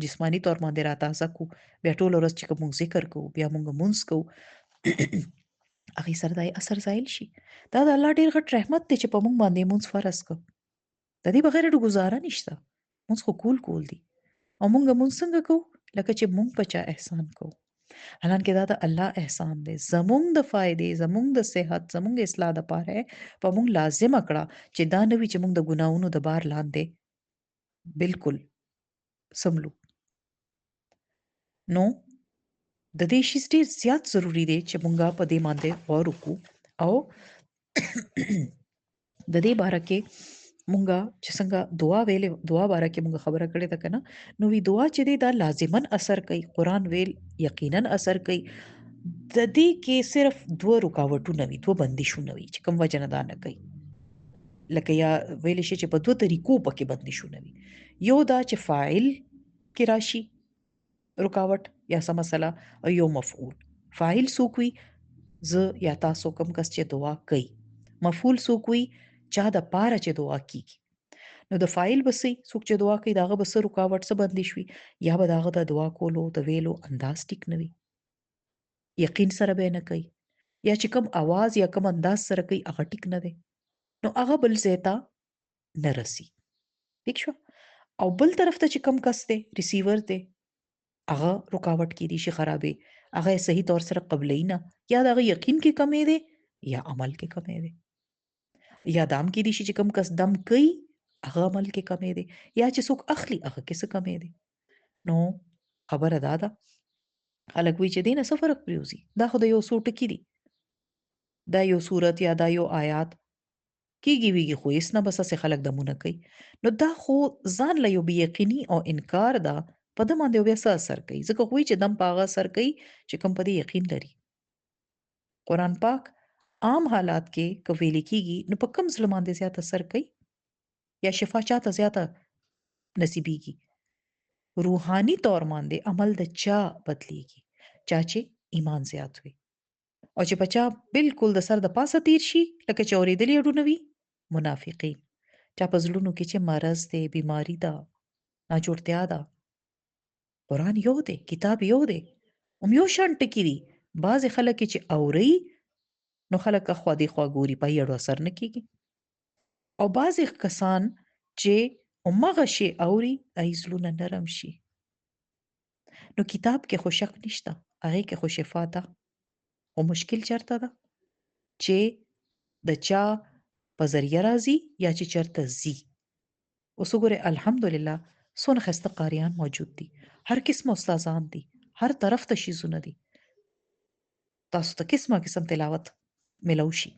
جسماني طور باندې را تازه کو، بیا ټوله ورځ چې کوم موږ ذکر کوو، بیا موږ مونځ کوو، هغې سره دا اثر زایل شي. دا د الله ډېر غټ رحمت دی چې په موږ باندې مونځ فرض کړ. د دې بغیر ډېر ګزاره نشته. مونځ خو کول کول دي، او مونږ مونځ څنګه کوو؟ لکه چې مونږ په چا احسان کوو. حالانکه دا د الله احسان دی، زمونږ د فایدې، زمونږ د صحت، زمونږ اصلاح دپاره په مونږ لازمه کړه چې دا نه وي چې مونږ د ګناهونو د بار لاندې بالکل سملو. نو د دې شیز ډېر زیات ضروري دی چې مونږه په دې باندې غور وکړو او د دې باره کې مونږه چې څنګه دعا ویلې، دعا باره کې مونږه خبره کړې ده که نه، نو وی دعا چې دی دا لازما اثر کوي، قرآن ویل یقینا اثر کوي. د دې کې صرف دوه رکاوټونه وي، دوه بندشونه وي چې کوم وجه نه دا نه کوي، لکه یا ویلی شي چې په دوه طریقو پکې بندشونه وي. یو دا چې فاعل کې راشي رکاوټ یا څه مسله، او یو مفعول. فاعل څوک وي؟ زه یا تاسو کوم کس چې دعا کوي. مفعول څوک وي؟ چا د پاره چې دعا کیږي. نو د فاعل به څه وي؟ څوک چې دعا کوي د هغه به څه رکاوټ، څه بندش وي؟ یا به د هغه د دعا کولو د ویلو انداز ټیک نه وي، یقین سره به یې نه کوي، یا چې کوم اواز یا کوم انداز سره کوي هغه ټیک نه دی، نو هغه بل ځای ته نه رسي. ټیک شوه؟ او بل طرف ته چې کوم کس دی، ریسیور دی، هغه رکاوټ کیدی شي خرابې، هغه یې صحیح طور سره قبلوي نه، یا د هغه یقین کې کمی دی یا عمل کې کمی دی، یا دام کیدی شي چې کوم کس دم کوي هغه عمل کې کمی دی، یا چې څوک اخلي هغه کې څه کمی دی. نو خبره دا ده، خلک وایي چې دې نه څه فرق پرېوځي، دا خو د یو څو ټکي دي، دا یو سورت یا دا یو آیات کیږي ویږي، خو هېڅ نه، بس هسې خلک دمونه کوي. نو دا خو ځان له یو بې یقیني او انکار ده، په ده باندې بیا څه اثر کوي؟ ځکه خو وایي چې دم په هغه اثر کوي چې کوم په دې یقین لري. قرآن پاک عام حالات کې که ویل کیږي نو په کوم زړه باندې زیات اثر کوي یا شفا چاته زیاته نصیبیږي؟ روحاني طور باندې عمل د چا بدلیږي؟ چا چې ایمان زیات وي. او چې په چا بالکل د سر د پاسه تیر شي، لکه چې اورېدلي اډونه وي، منافقین، چا په زړونو کې چې مرض دی، بیماری ده، ناجوړتیا ده. قرآن یو دی، کتاب یو دی، هم یو شان ټکي دي. بعضې خلک چې اوري نو خلک اخوا دې خوا ګوري، په یې اړو اثر نه کېږي. او بعضې کسان چې همغه شی اوري، هغوی زړونه نرم شي. نو کتاب کې خو شک نشته، هغې کې خو شفا ده، خو مشکل چرته ده چې د چا په ذریعه راځي یا چې چرته ځي. اوس وګورئ، الحمدلله څونه ښایسته قاریان موجود دي، هر قسمه استادان دي، هر طرف ته شیزونه دي، تاسو ته قسمه قسم تلاوت ملو شي،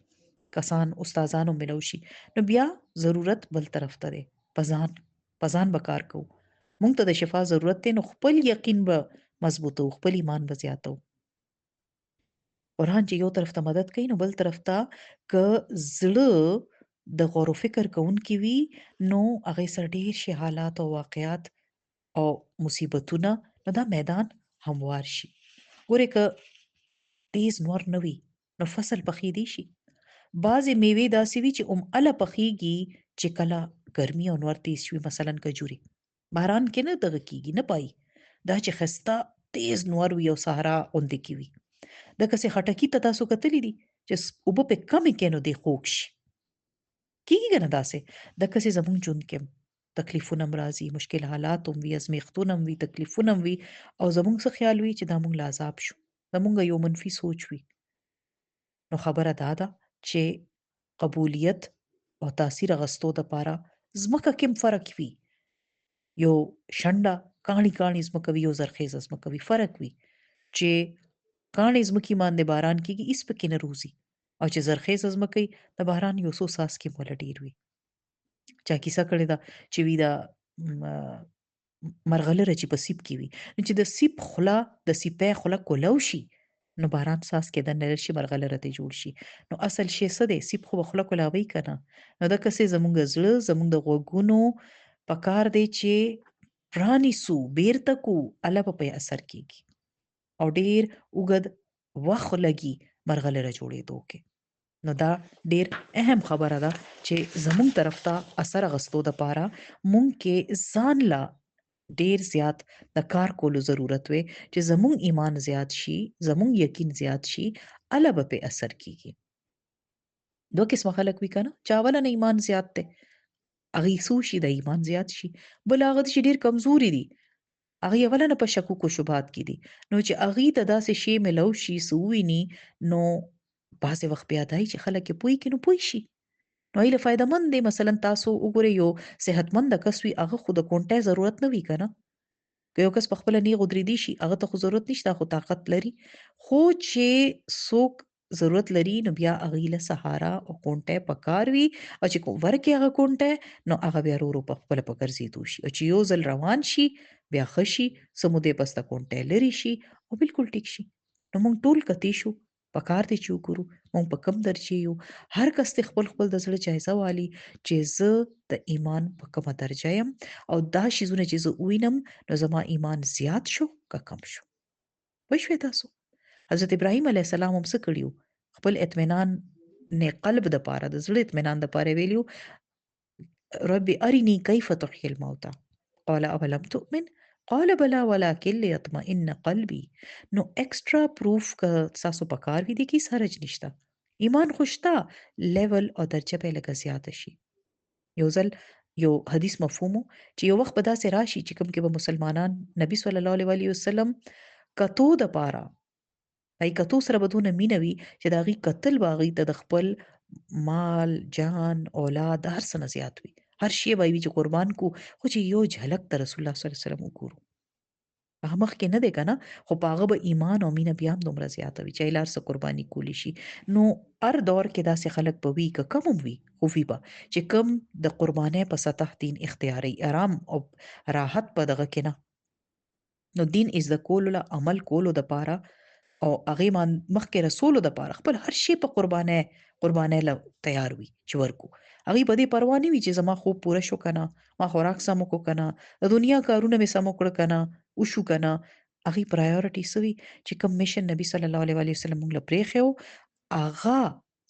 کسان استادانو ملو شي. نو بیا ضرورت بل طرف ته دی، په ځان به کار کوو. مونږ ته د شفا ضرورت دی، نو خپل یقین به مضبوطو، خپل ایمان به زیاتو. قرآن چې یو طرف ته مدد کوي، نو بل طرف ته که زړه د غور و فکر کوونکي وي، نو هغې سره ډېر شي حالات او واقعات او مصیبتونه، نو دا میدان هموار شي. ګورې که تیز نور نه وي نو فصل پخېدی شي. بعضې میوې داسې وي چې هم هله پخېږي چې کله ګرمي او نور تیز شي، مثلا کجوري باران کې نه دغه کېږي، نه پایي، دا چې ښایسته تیز نور وي او صحرا غوندې کې وي. دغسې خټکي ته تاسو کتلي دي چې اوبه پې کمې کړې نو دی خوږ شي، کېږي که نه؟ داسې دغسې زموږ ژوند کې هم تکلیفونه هم راځي، مشکل حالات هم وي، ازمېښتونه هم وي، تکلیفونه هم وي، او زموږ څه خیال وي چې دا موږ له عذاب شو، زموږ یو منفي سوچ وي. نو خبره دا ده چې قبولیت او تاثیر اغستو دپاره ځمکه کې هم فرق وي. یو شنډه کاڼي کاڼي ځمکه وي، یو زرخیزه ځمکه وي، فرق وي. چې کاڼي ځمکې باندې باران کېږي هېڅ پکې نه روزي، او چې زرخیزه ځمکه وي د باران یو څو څاڅکي هم وله ډېر وي. چا کیسه کړې ده چې وي دا مرغلره چې په سیپ کې وي، نو چې د سیپ خوله، د سیپۍ خوله کولو شي، نو باران څاڅکی دننه راشي، مرغلره ترې جوړ شي. نو اصل شی څه دی؟ سیپ خو به خوله کولاوي که نه؟ نو دغسې زموږ زړه، زموږ د غوږونو پکار دی چې پرانیسو، بیرته کو، هله به پرې اثر کېږي، او ډېر اوږد وخت لګي مرغلره جوړېدو کې. نو دا ډېر اهم خبره ده چې زموږ طرف ته اثر اغستو دپاره مونږ کې ځان له ډېر زیات د کار کولو ضرورت وي چې زموږ ایمان زیات شي، زموږ یقین زیات شي، هله به پرې اثر کېږي. دوه قسمه خلک وي که نه، چې اوله نه ایمان زیات دی، هغوی څه وشي، د ایمان زیات شي. بل هغه چې ډېر کمزوري دي، هغوی اوله نه په شکوک و شبهات کې دي، نو چې هغوی ته داسې شی میلاو شي، څه وویني، نو بعضې وخت بیا دا چې خلک یې پوه کړي نو پوه شي، نو هغوی له فایده مند دی. مثلا تاسو وګورئ، یو صحتمند کس وي، هغه خو د کونټۍ ضرورت نه وي که نه؟ که یو کس په خپله نیغ ودرېدی شي، هغه ته خو ضرورت نشته، خو طاقت لري. خو چې څوک ضرورت لري، نو بیا هغوی له سهارا او کونټۍ پکار وي، او چې ورکې هغه کونټۍ، نو هغه بیا ورو ورو په خپله په ګرځېدو شي، او چې یو ځل روان شي بیا ښه شي، څه مودې پس د کونټۍ لرې شي او بالکل ټیک شي. نو موږ ټول کتی شو، پکار دی چې وګورو موږ په کم درجه یو. هر کس دې خپل خپل د زړه جایزه والي چې زه د ایمان په کومه درجه یم، او دا شیزونه چې زه ووینم نو زما ایمان زیات شو که کم شو. پوه شوئ تاسو؟ حضرت ابراهیم علیه السلام هم څه کړي وو؟ خپل اطمینان نه قلب د پاره، د زړه اطمینان د پاره ویلي وو، رب ارني کیف تحیي الموتى قال اولم تؤمن قال بلا ولكن ليطمئن قلبي. نو ایکسټرا پروف که تاسو پکار وي، دې کې هیڅ حرج نشته. ایمان خو شته، لیول او درجه به لږه زیاته شي. یو ځل یو حدیث مفهوم چې یو وخت به داسې راشي چې کوم کې به مسلمانان نبی صلی الله علیه وآله وسلم کتو د پاره، ای کتو سره به دونه مینه وي چې د هغې کتل به هغوی ته د خپل مال، جان، اولاد د هر څه نه زیات وي. هر شی به وي چې قربان کو، خو چې یو جھلک ته رسول الله صلی الله علیه وسلم وګورو. هغه مخکې نه دی که نه، خو په هغه به ایمان او مینه بیا هم دومره زیاته وي چې هلار څه قرباني کولی شي. نو هر دور کې داسې خلک به وي، که کم هم وي خو وي به، چې کم د قربانۍ په سطح دین اختیاري، آرام او راحت په دغه کې نه. نو دین زده کولو له عمل کولو دپاره او هغې مخکې رسولو دپاره خپل هر شی په قربانۍ له تیار وي چې ورکو. هغوی په دې پروا نه وي چې زما خوب پوره شو که نه، ما خوراک سم وکړو که نه، د دنیا کارونه مې سم وکړه که نه، وشو که نه. هغې پرایورټي څه وي چې کوم مشن نبی صلی الله علیه وآله وسلم مونږ له پرېښی و هغه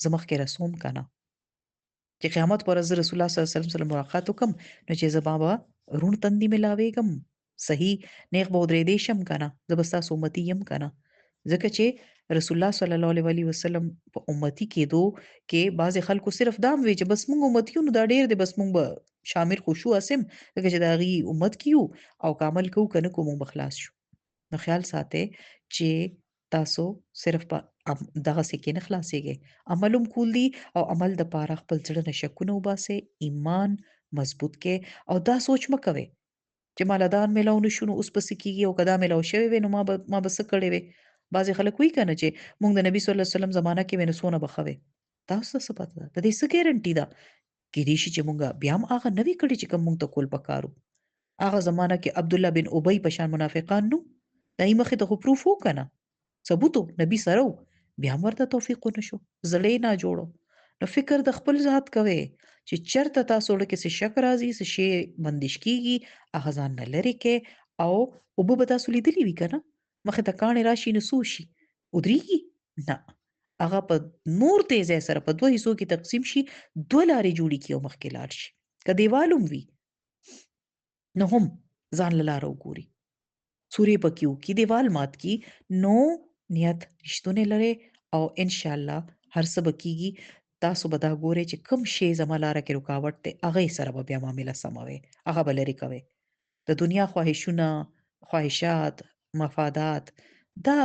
زه مخکې رسوم که نه. چې قیامت پر ورځ رسول الله صلی الله علیه وسلم سره ملاقات وکم نو چې زه به روڼ تندي ملاوېږم، صحیح نیغ به ودرېدی شم که نه، زه به ستاسو امتي یم که نه. ځکه چې رسول الله صلی الله علیه وآله وسلم په امتي کېدو کې بعضې خلکو صرف دا هم وی چې بس مونږ امتي یو نو دا ډېر دی، بس مونږ به شامل خو شو هسې هم، ځکه چې د هغې امت کې یو او که عمل کوو که نه کوو مونږ به خلاص شو. نو خیال ساتئ چې تاسو صرف په دغسې کې نه خلاصېږئ، عمل هم کول دي او عمل د پاره خپل زړه نه شکونه وباسئ، ایمان مضبوط کړئ او دا سوچ مه کوئ چې ماله دا ملاو نه شو نو اوس به څه کېږي او که دا ملاو شوی وی نو ما به څه کړی وی. بعضې خلک وایي که نه چې مونږ د نبی صلی الله علیه وسلم زمانه کې وی نو څونه به ښه وی. تاسو ته څه پته ده؟ د دې څه ګارنټي ده؟ کېدای شي چې مونږ بیا هم هغه نه وي کړي چې کوم مونږ ته کول پکار وو. هغه زمانه کې عبدالله بن ابی په شان منافقان نو د هغې مخې ته خو پروف و که نه، ثبوت و، نبی سره و، بیا هم ورته توفیق ونه شو، زړه یې ناجوړ و. نو فکر د خپل ذات کوئ چې چرته تاسو زړه کې څه شک راځي، څه شی بندش کیږي، هغه ځان نه لرې کړئ. او اوبه به تاسو لیدلې وي که نه، مخې ته کاڼې راشي نو څه وشي؟ ودرېږي؟ نه، هغه په نور تیزۍ سره په دوه حصو کې تقسیم شي، دوه لارې جوړې کړي او مخکې لاړ شي. که دیوال هم وي نو هم ځان له لاره وګوري، سورې پکې وکړي، دیوال مات کړي، نو نیت رښتونی لري او انشاءالله هر څه به کیږي. تاسو به دا ګورئ چې کوم شی زما لاره کې رکاوټ دی، هغې سره به بیا معامله سموئ، هغه به لرې کوئ. د دنیا خواهشونه، خواهشات، مفادات، دا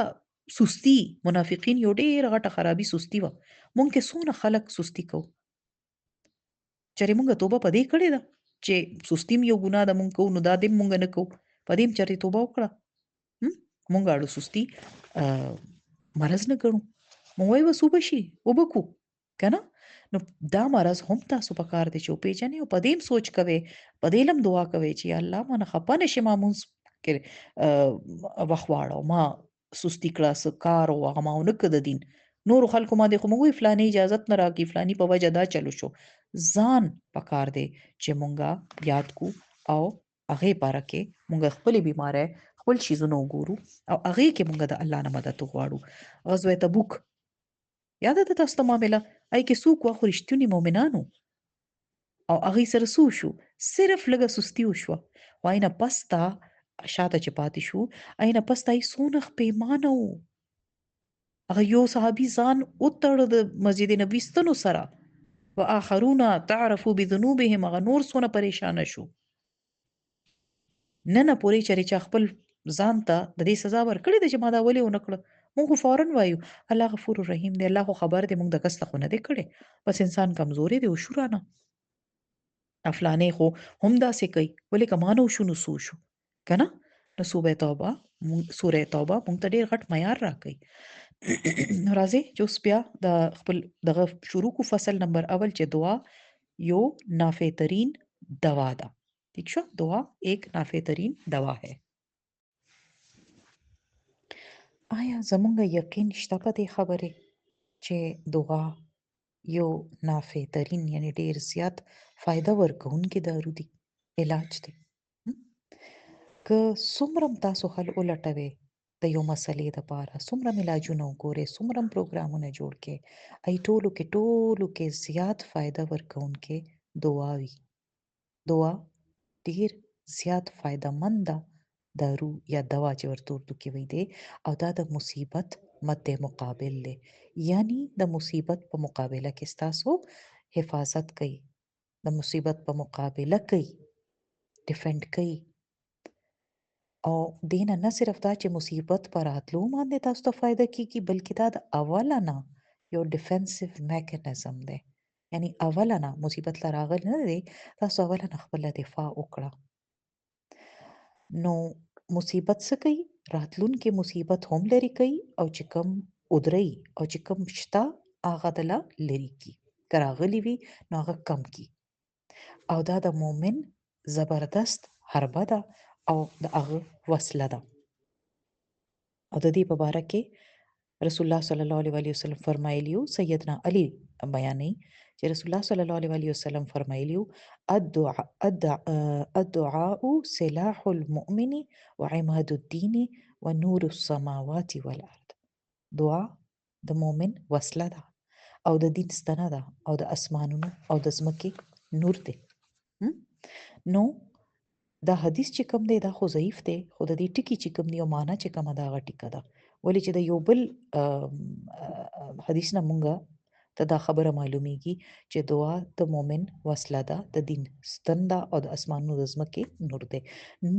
سستی، منافقین یو ډېره غټه خرابي سستی وه. مونږ کې څونه خلک سستی کوو، چېرې مونږ توبه په دې کړې ده چې سستی هم یو ګناه ده مونږ کوو، نو دا دې مونږ نه کوو، په دې هم چېرې توبه وکړه؟ مونږ اړو سستی مرض نه ګڼو، مونږ وایو بس وبه شي، وبه کو که نه. نو دا مرض هم تاسو په کار دی چې وپېژنئ او په دې هم سوچ کوئ، په دې هم دعا کوئ چې یا الله ما نه خفه نه شي، ما مونځ کې وخت واړو، ما سستی کړه، څه کار و هغه ما ونه کړه د دین. نورو خلکو باندې خو موږ وایو فلاني اجازت نه راکړي، فلاني په وجه دا چلو شو. ځان په کار دی چې مونږه یاد کو او هغې باره کې مونږ خپلې بیمارۍ، خپل شیزونه وګورو او هغې کې مونږ د الله نه مدد وغواړو. غزوه تبوک یاده ده تاسو ته معامله؟ ای کې څوک وه؟ خو رښتوني مؤمنانو او هغې سره څه وشو؟ صرف لږه سستي وشوه، خو هغې نه پس ته شاته چې پاتې شو، هغې نه پس ته یې څونه پېمانه وو. هغه یو صحابي ځان وتړه د مسجد نبوي ستنو سره، وآخرون تعرفوا بذنوبهم، هغه نور څونه پریشانه شو. ننه پورې چېرې چا خپل ځان ته د دې سزا ورکړې ده چې ما دا ولې ونه کړه، موږ خو فوراً وایو الله غفور الرحیم دی، الله خو خبر دی، موږ د کس ته خو نه دی کړی، بس انسان کمزوری دی، وشو رانه افلانې خو هم داسې کوي، ولې که ما نه وشو نو څه وشو که نه؟ نو سوره توبه، سوره توبه موږ ته ډېر غټ معیار راکوي. نو راځئ چې اوس بیا د خپل دغه شروع کو، فصل نمبر اول چې دعا یو نافع ترین دوا ده. ٹھیک شو، دعا ایک نافع ترین دوا ہے. آیا زمونږ یقین شته په دې خبرې چې دعا یو نافع ترین یعنی ډیر زیات فایده ورکوونکې دارو دي، علاج دی؟ که څومره هم تاسو حل ولټوئ د یو مسئلې دپاره، څومره هم علاجونه وګورئ، څومره هم پروګرامونه جوړ کړئ، ای ټولو کې ټولو کې زیات فایده ورکوونکې دعا وي. دعا ډیر زیات فایده منده دارو یا دوا چې ورته اردو کې وایي دی، او دا د مصیبت مد مقابل دی، یعنی د مصیبت په مقابله کې ستاسو حفاظت کوي، د مصیبت په مقابله کوي، ډیفند کوي. او دې نه نه صرف دا چې مصیبت په راتلو باندې تاسو ته فایده کیږي، بلکې دا د اوله نه یو ډیفنسیو میکانیزم دی، یعنی اوله نه مصیبت لا راغلی نه دی، تاسو اوله نه خپله دفاع وکړه. نو مصیبت څه کوي؟ راتلونکي مصیبت هم لرې کوي، او چې کوم ودري او چې کوم شته هغه دله لرې کړي، که راغلی وي نو هغه کم کړي. او دا د مؤمن زبردست حربه ده او د هغه وسله ده. او د دې په باره کې رسول الله صلی الله علیه وآله وسلم فرمایلی وو، سیدنا علی بیانوي چې رسول الله صلی الله علیه وآله وسلم فرمایلی وو، الدعاء سلاح المؤمن وعماد الدين ونور السماوات والارض. دعا د مؤمن وسله ده او د دین ستنه ده او د اسمانونو او د ځمکې نور دی. نو دا حدیث چې کوم دی دا خو ضعیف دی، خو د دې ټکي چې کوم دی او معنا چې کومه ده هغه ټیکه ده. ولې چې د یو بل حدیث نه مونږه ته دا خبره معلومیږي چې دعا د مؤمن وسله ده، د دین ستن ده او د اسمانونو د ځمکې نور دی.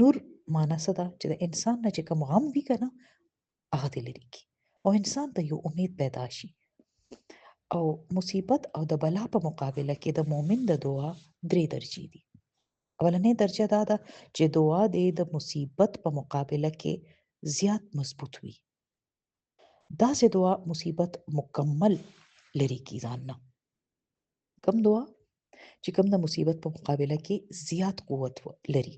نور معنا څه ده؟ چې د انسان نه چې کوم غم وي که نه هغه دې لرې کړي او انسان ته یو امید پیدا شي. او مصیبت او د بلا په مقابله کې د مؤمن د دعا درې درجې دي. اولنۍ درجه دا ده چې دعا دې د مصیبت په مقابله کې زیات مضبوط وي. داسې دعا مصیبت مکمل لري کی ځان نه. کم دعا چې کوم د مصیبت په مقابله کې زیات قوت لري.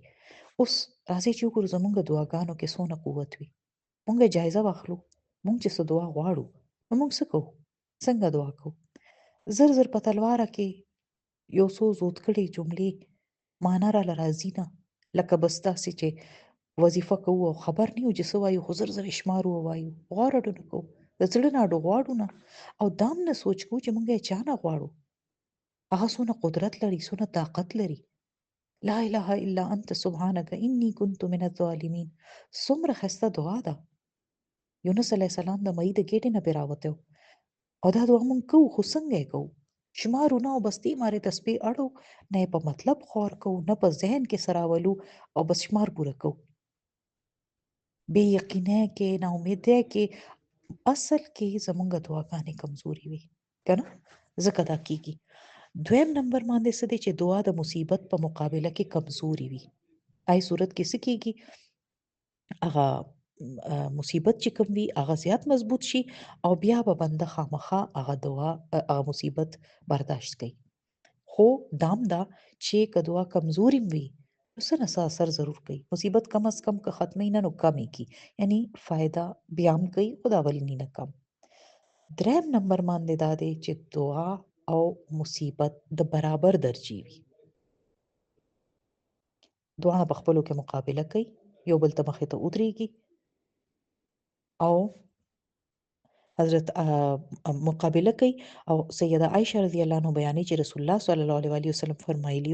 اوس راځئ چې وګورو زمونږ دعاګانو کې څونه قوت وي. مونږ جایزه واخلو، مونږ چې څه دعا غواړو نو مونږ څه کوو، څنګه دعا کوو؟ زر زر په تلواره کې یو څو زود کړې جملې معنا راله راځي نه، لکه بس داسې چې وظیفه کوو او خبر نه یو چې څه وایو، خو زر زر یې شمارو او وایو، غوره نه کوو، د زړه نه اډو غواړو نه، او دا هم نه سوچ کوو چې مونږ یې چا نه غواړو، هغه څونه قدرت لري، څونه طاقت لري. لا اله الا انت سبحانك انی كنت من الظالمین. څومره ښایسته دعا ده. یونس علیه السلام د مئی د ګېډې نه پرې راوتی او دا دعا مونږ کوو، خو څنګه یې کوو؟ شمارو نه او بس دې مارې تسبیح اړو، نه یې په مطلب غور کوو، نه په ذهن کې څه راولو او بس شمار پوره کوو. بې یقینۍ کې، ناامیدۍ کې اصل کې زمونږ دعاګانې کمزوري وي که نه، ځکه دا کېږي. دویم نمبر باندې څه دی چې دعا د مصیبت په مقابله کې کمزوري وي. آی صورت کې څه کېږي؟ هغه مصیبت چې کوم وي هغه زیات مضبوط شي او بیا به بنده خامخا هغه دعا هغه مصیبت برداشت کوي. خو دام دا چې که دعا کمزوري وي نو څه نه څه اثر ضرور کوي. مصیبت کم از کم که ختموي نه نو کم یې کړي، یعنی فایده بیا هم کوي خو د اولني نه کم. دریم نمبر باندې دا دی چې دعا او مصیبت د برابر درجې وي، دواړه په خپلو کې مقابله کوي، یو بل ته مخې ته ودرېږي او حضرت مقابله کوي. او سیده عائشه رضی الله عنها بیانوي چې رسول الله صلی الله علیه وآله وسلم فرمایلی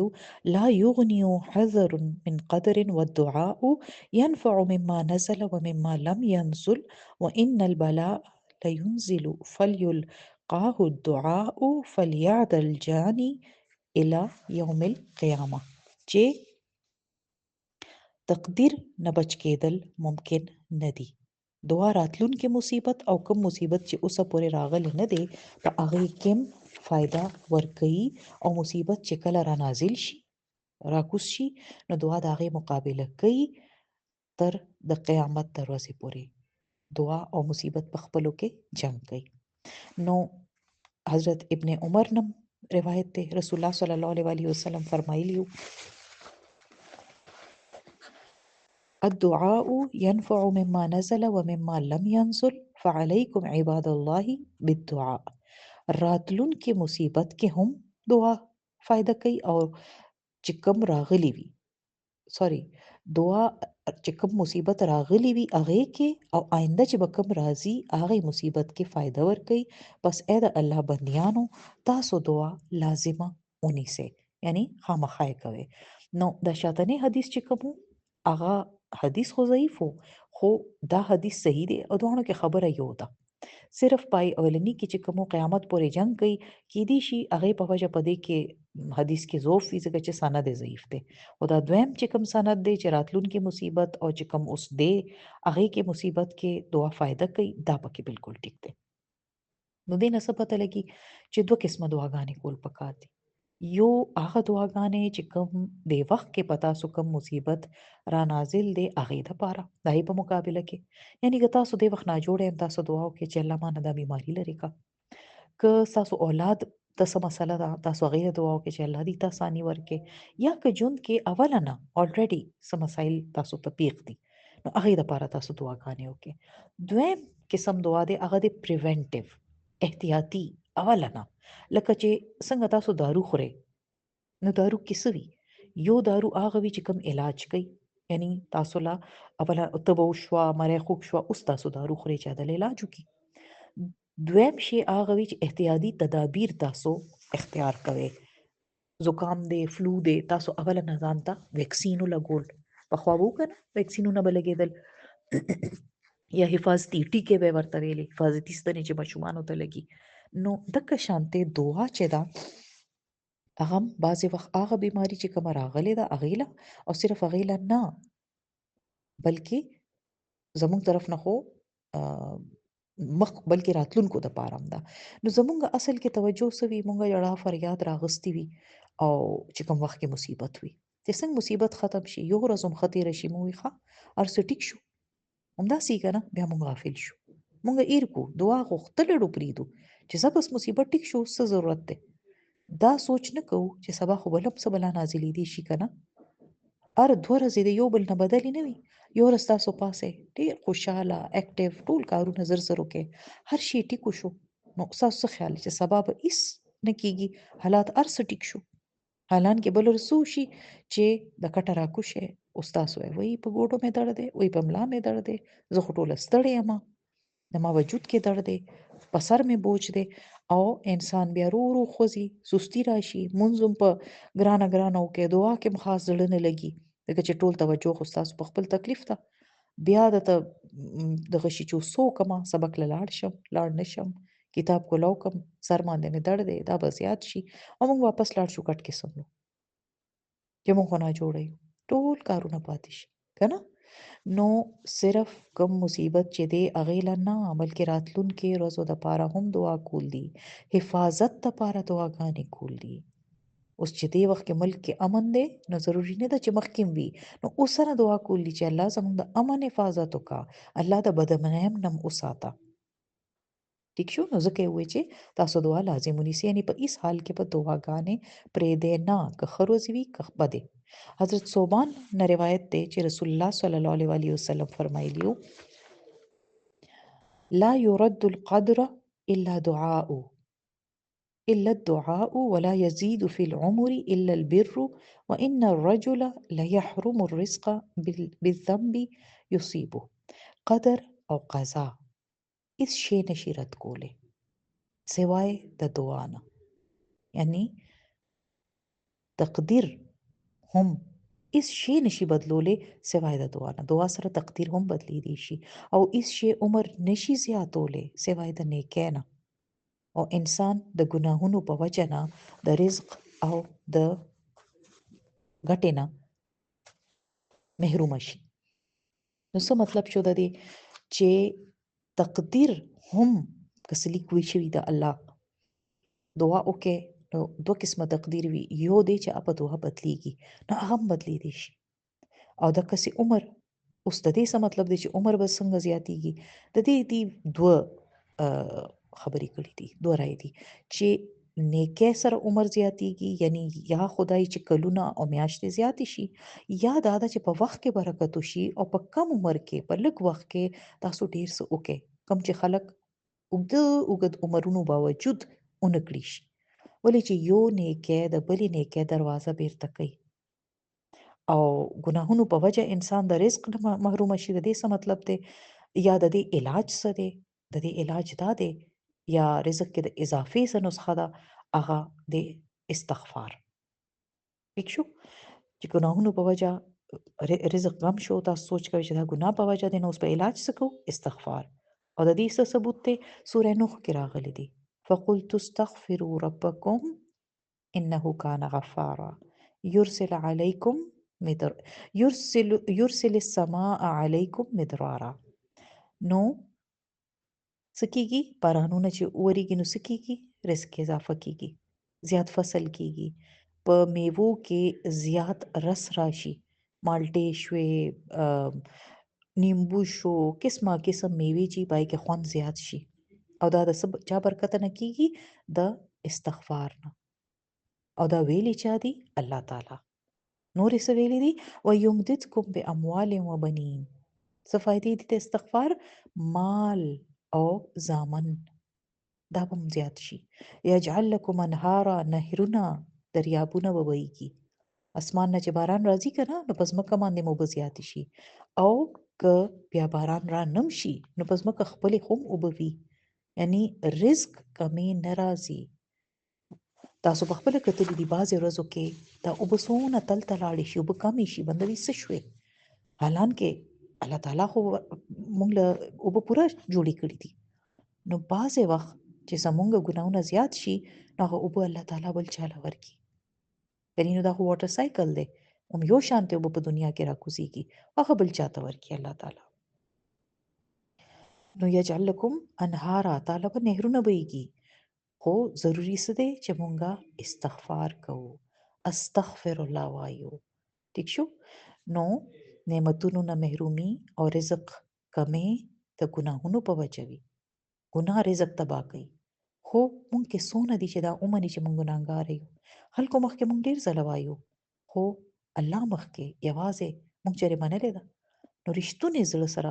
لا یغنی حذر من قدر والدعاء ينفع مما نزل ومما لم ينزل وإن البلاء لينزل فليلقاه الدعاء فليعد الجاني إلى يوم القيامة. چې تقدیر نه بچ کېدل ممکن نه دی. دعا راتلونکې مصیبت او کوم مصیبت چې اوسه پورې راغلی نه دی په هغې کې هم فایده ورکوي، او مصیبت چې کله را نازل شي راکوز شي نو دعا د هغې مقابله کوي تر د قیامت د ورځې پورې. دعا او مصیبت په خپلو کې جنګ کوي. نو حضرت ابن عمر نم روایت دی، رسول الله صلی الله علیه وآله وسلم فرمایلی الدعاء ينفع مما نزل ومما لم ينزل فعليكم عباد الله بالدعاء. راتلونکې مصیبت کې هم دعا فایده کوي او چې کوم راغلی وي، سوري دعا چې کوم مصیبت راغلی وي هغې کې او آینده چې به کوم راځي هغې مصیبت کې فایده ورکوي. بس ای د الله بندیانو تاسو دعا لازمه ونیسئ، یعنی خامخا یې کوئ. نو د شاتنی حدیث چې کوم هغه حدیث خو ضعیف و، خو دا حدیث صحیح دی او دواړو کې خبره یو ده. صرف پای اولنی کې چې کوم قیامت پورې جنګ کوي کیدی شي هغې په وجه په دې کې حدیث کې ضعف وي ځکه چې سند یې ضعیف دی. خو دا دویم چې کوم سند دی چې راتلونکي مصیبت او چې کوم اوس دی هغې کې مصیبت کې دعا فایده کوي، دا پکې بالکل ټیک دی. نو دې نه څه پته لګي چې دوه قسمه دعاګانې کول پکار دي. یو هغه دعاګانې چې کوم د وخت کې په تاسو کوم مصیبت را نازل دی هغې دپاره د هغې په مقابله کې، یعنی که تاسو دې وخت ناجوړه یم تاسو دعا وکړئ چې الله ما نه دا بیماري لرې کړه. که ستاسو اولاد ته څه مسله ده تاسو هغې ته دعا وکړئ چې الله دې ته اساني ورکړي، یا که ژوند کې اوله نه الریډي څه مسایل تاسو ته پېښ دي نو هغې دپاره تاسو دعاګانې وکړئ. دویم قسم دعا دی هغه دی پریونټیو، احتیاطي، اوله نه، لکه چې څنګه تاسو دارو خورئ نو دارو کې څه وي؟ یو دارو هغه وي چې کوم علاج کوي، یعنی تاسو لا اوله تبه وشوه، مری خوږ شوه، اوس تاسو دارو خورئ چې د علاج وکړي. دویم شی هغه وي چې احتیاطي تدابیر تاسو اختیار کوئ. زکام دی، فلو دی، تاسو اوله نه ځان ته ویکسین ولګول، پخوا به و که نه ویکسینونه به لګېدل، یا حفاظتي ټیکې به یې ورته ویلې، حفاظتي ستنې چې ماشومانو ته لګي. نو دغه شانتې دعا چې ده هغه هم بعضې وخت هغه بیماري چې کومه راغلې ده هغې له، او صرف هغې له نه بلکې زمونږ طرف نه خو مخ بلکې راتلونکو د پاره هم ده. نو زمونږ اصل کې توجه څه وي، مونږ ژړا فریاد راغستي وي او چې کوم وخت کې مصیبت وي، چې څنګه مصیبت ختم شي، یو ورځ هم ښه تېره شي، مونږ وي ښه هر څه ټیک شو، همداسې که نه بیا مونږ غافل شو، مونږ هېر کړو، دعا غوښتلې پرېږدو چې ځه بس مصیبت ټیک شو، څه ضرورت دی. دا سوچ نه کوو چې سبا خو بل هم څه بلا نازلېدی شي که نه. هر دوه ورځې د یو بل نه بدلې نه وي، یو ورځ تاسو پاسئ ډېر خوشحاله اکټیو، ټول کارونه زر زر وکړئ، هر شی ټیک وشو، نو ستاسو څه خیال چې سبا به هیڅ نه کېږي، حالات هر څه ټیک شو. حالان کې بل ورځ څه وشي چې د کټه راکوز شئ، اوس تاسو وایئ وایي په ګوډو مې درد دی، وایي په ملا مې درد دی، زه خو ټوله ستړې یم، زما وجود کې درد دی، په سر مې بوج دی، او انسان بیا ورو ورو خوځي، سستی راشي، مونځ هم په ګرانه ګرانه وکړي، دعا کې هم خاص زړه نه لګي، ځکه چې ټول توجه خو ستاسو په خپل تکلیف ده. بیا درته دغه شي چې اوس څه وکړم، سبق له لاړ شم لاړ نه شم، کتاب کولاو کړم، سر باندې مې درد دی، دا به زیات شي، او موږ واپس لاړ شو کټ کې سملو چې موږ خو ناجوړه یو، ټول کارونه پاتې شي که نه. نو صرف کوم مصیبت چې دی هغې له نه، بلکې راتلونکې ورځو دپاره هم دعا کول دي، حفاظت دپاره دعاګانې کول دي. اوس چې دې وخت کې ملک کې امن دی نو ضروري نه ده چې مخکې هم وي، نو اوس سره دعا کول دي چې الله زموږ د امن حفاظت وکړه، الله د بدامنۍ نه هم وساته. ټیک شو؟ نو ځکه یې وویل چې تاسو دعا لازم ونیسئ، یعنې په هیڅ حال کې به دعاګانې پرېږدئ نه، که ښه ورځې وي که بدې. حضرت ثوبان نه روایت دی چې رسول الله صلی الله علیه وآله وسلم فرمایلی وو، لا يرد القدر الا دعاء الا الدعاء ولا يزيد في العمر الا البر وان الرجل ليحرم الرزق بالذنب يصيبه. قدر او قضا هیڅ شی نشي رد کولی سوای د دعا نه، یعنی تقدیر هم هیڅ شی نشي بدلولی سوای د دعا نه، دعا سره تقدیر هم بدلیدی شي، او هیڅ شی عمر نشي زیاتولی سوای د نیکۍ نه، او انسان د ګناهونو په وجه نه د رزق او د ګټې نه محروم شي. نو څه مطلب شو د دې چې تقدیر هم که څه لیک وی شوي د الله دعا وکړئ، نو دوه قسمه تقدیر وي، یو دی چې هغه دعا بدلیږي نو هغه هم بدلیدی شي، او دقسې عمر اوس د دې څه مطلب دی چې عمر به څنګه زیاتیږي، د دې دي دوه خبرې کړې دي، دوه رایې دي چې نیکۍ سره عمر زیاتیږي، یعنی یا خدای چې کلونه او میاشتې زیاتې شي، یا دا ده چې په وخت کې برکت وشي او په کم عمر کې په لږ وخت کې تاسو ډېر څه وکړئ، کوم چې خلک اوږده اوږد عمرونو باوجود ونه کړي شي. ولې چې یو نیکی د بلې نیکی دروازه بیرته کوي، او ګناهونو په وجه انسان د رزق نه محروم شي. د دې څه مطلب دی، یا د دې علاج څه دی؟ د دې علاج دا دی، یا رزق کې د اضافې څه نسخه ده، هغه د استغفار. ټیک شو؟ چې ګناهونو په وجه رزق غم شو، تاسو سوچ کوئ چې دا ګناه په وجه دی، نو اوس به علاج څه کوو؟ استغفار. او د دې څه ثبوت دی؟ سوره نوح کې راغلی دی، فقلت استغفروا ربکم انه کان غفارا یرسل علیکم مدر یرسل یرسل السماء علیکم مدرارا. نو څه کیږي؟ بارانونه چې وورېږي نو څه کیږي؟ رزق اضافه کیږي، زیات فصل کیږي، په میوو کې زیات رس راشي، مالټې شوې، نیمبو شو، قسمه قسم میوې چې پای کې خوند زیات شي. او دا د څه چا برکته نه کیږي؟ د استغفار نه. او دا ویلي چا دي؟ الله تعالی. نور یې څه ویلي دي؟ ویمددکم باموال وبنین. څه فایدې دي د استغفار؟ مال او زامن دا به هم زیات شي. یجعل لکم انهارا، نهرونه دریابونه به بهیږي. اسمان نه چې باران راځي که نه، نو په ځمکه باندې هم اوبه زیاتې شي، او که بیا باران را نم شي نو په ځمکه خپلې هم اوبه وي، یعنی رزق کمی نه راځي. تاسو په خپله کتلي دي بعضې ورځو کې دا اوبه څونه تل ته لاړې شي، اوبه کمې شي، بنده وي څه شوې، حالانکه الله تعالی خو موږ له اوبه پوره جوړې کړې دي. نو بعضې وخت چې زمونږ ګناهونه زیات شي نو هغه اوبه الله تعالی بل چا له ورکړي. یعنی نو دا خو واټر سایکل دی، هم یو شانتې اوبه په دنیا کې راکوزیږي، هغه بل چا ته ورکړي الله تعالی. نو یجعل لکم انهارا، تعالی به نهرونه بهیږي، خو ضروري څه دی چې مونږه استغفار کوو، استغفر الله وایو. ټیک شو؟ نو نعمتونو نه محرومي او رزق کمې د ګناهونو په وجه وي، ګناه رزق تباه کوي. خو مونږ کې څونه دي چې دا ومني چې مونږ ګناهګار یو. خلکو مخکې مونږ ډېر ځله وایو، خو الله مخکې یوازې مونږ چېرې منلې ده؟ نو رښتونی زړه سره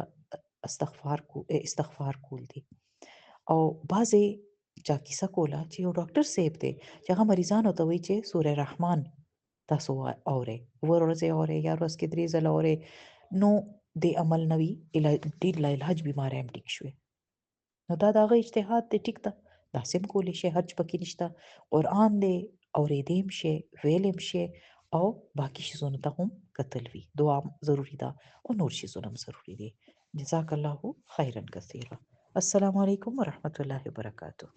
استغفار کول دي. او بعضې چا کیسه کوله چې یو ډاکټر صاحب دی چې هغه مریضانو ته وایي چې سوره رحمان تاسو اورئ، اووه ورځې اورئ یا ورځ کې 3 ځله اورئ، نو دې عمل نه وي، ډېر لا علاج بیماری هم ټیک شوې. نو دا د هغه اجتهاد دی، ټیک ده، داسې هم کولی شي، حرج پکې نشته. قرآن دی، اورېدی هم شي، ویلی هم شي، او باقي شیزونو ته هم کتل وي، دعا هم ضروري ده او نور شیزونه هم ضروري دي. جزاک الله خیرا کثیرا. السلام علیکم ورحمت الله وبرکاته.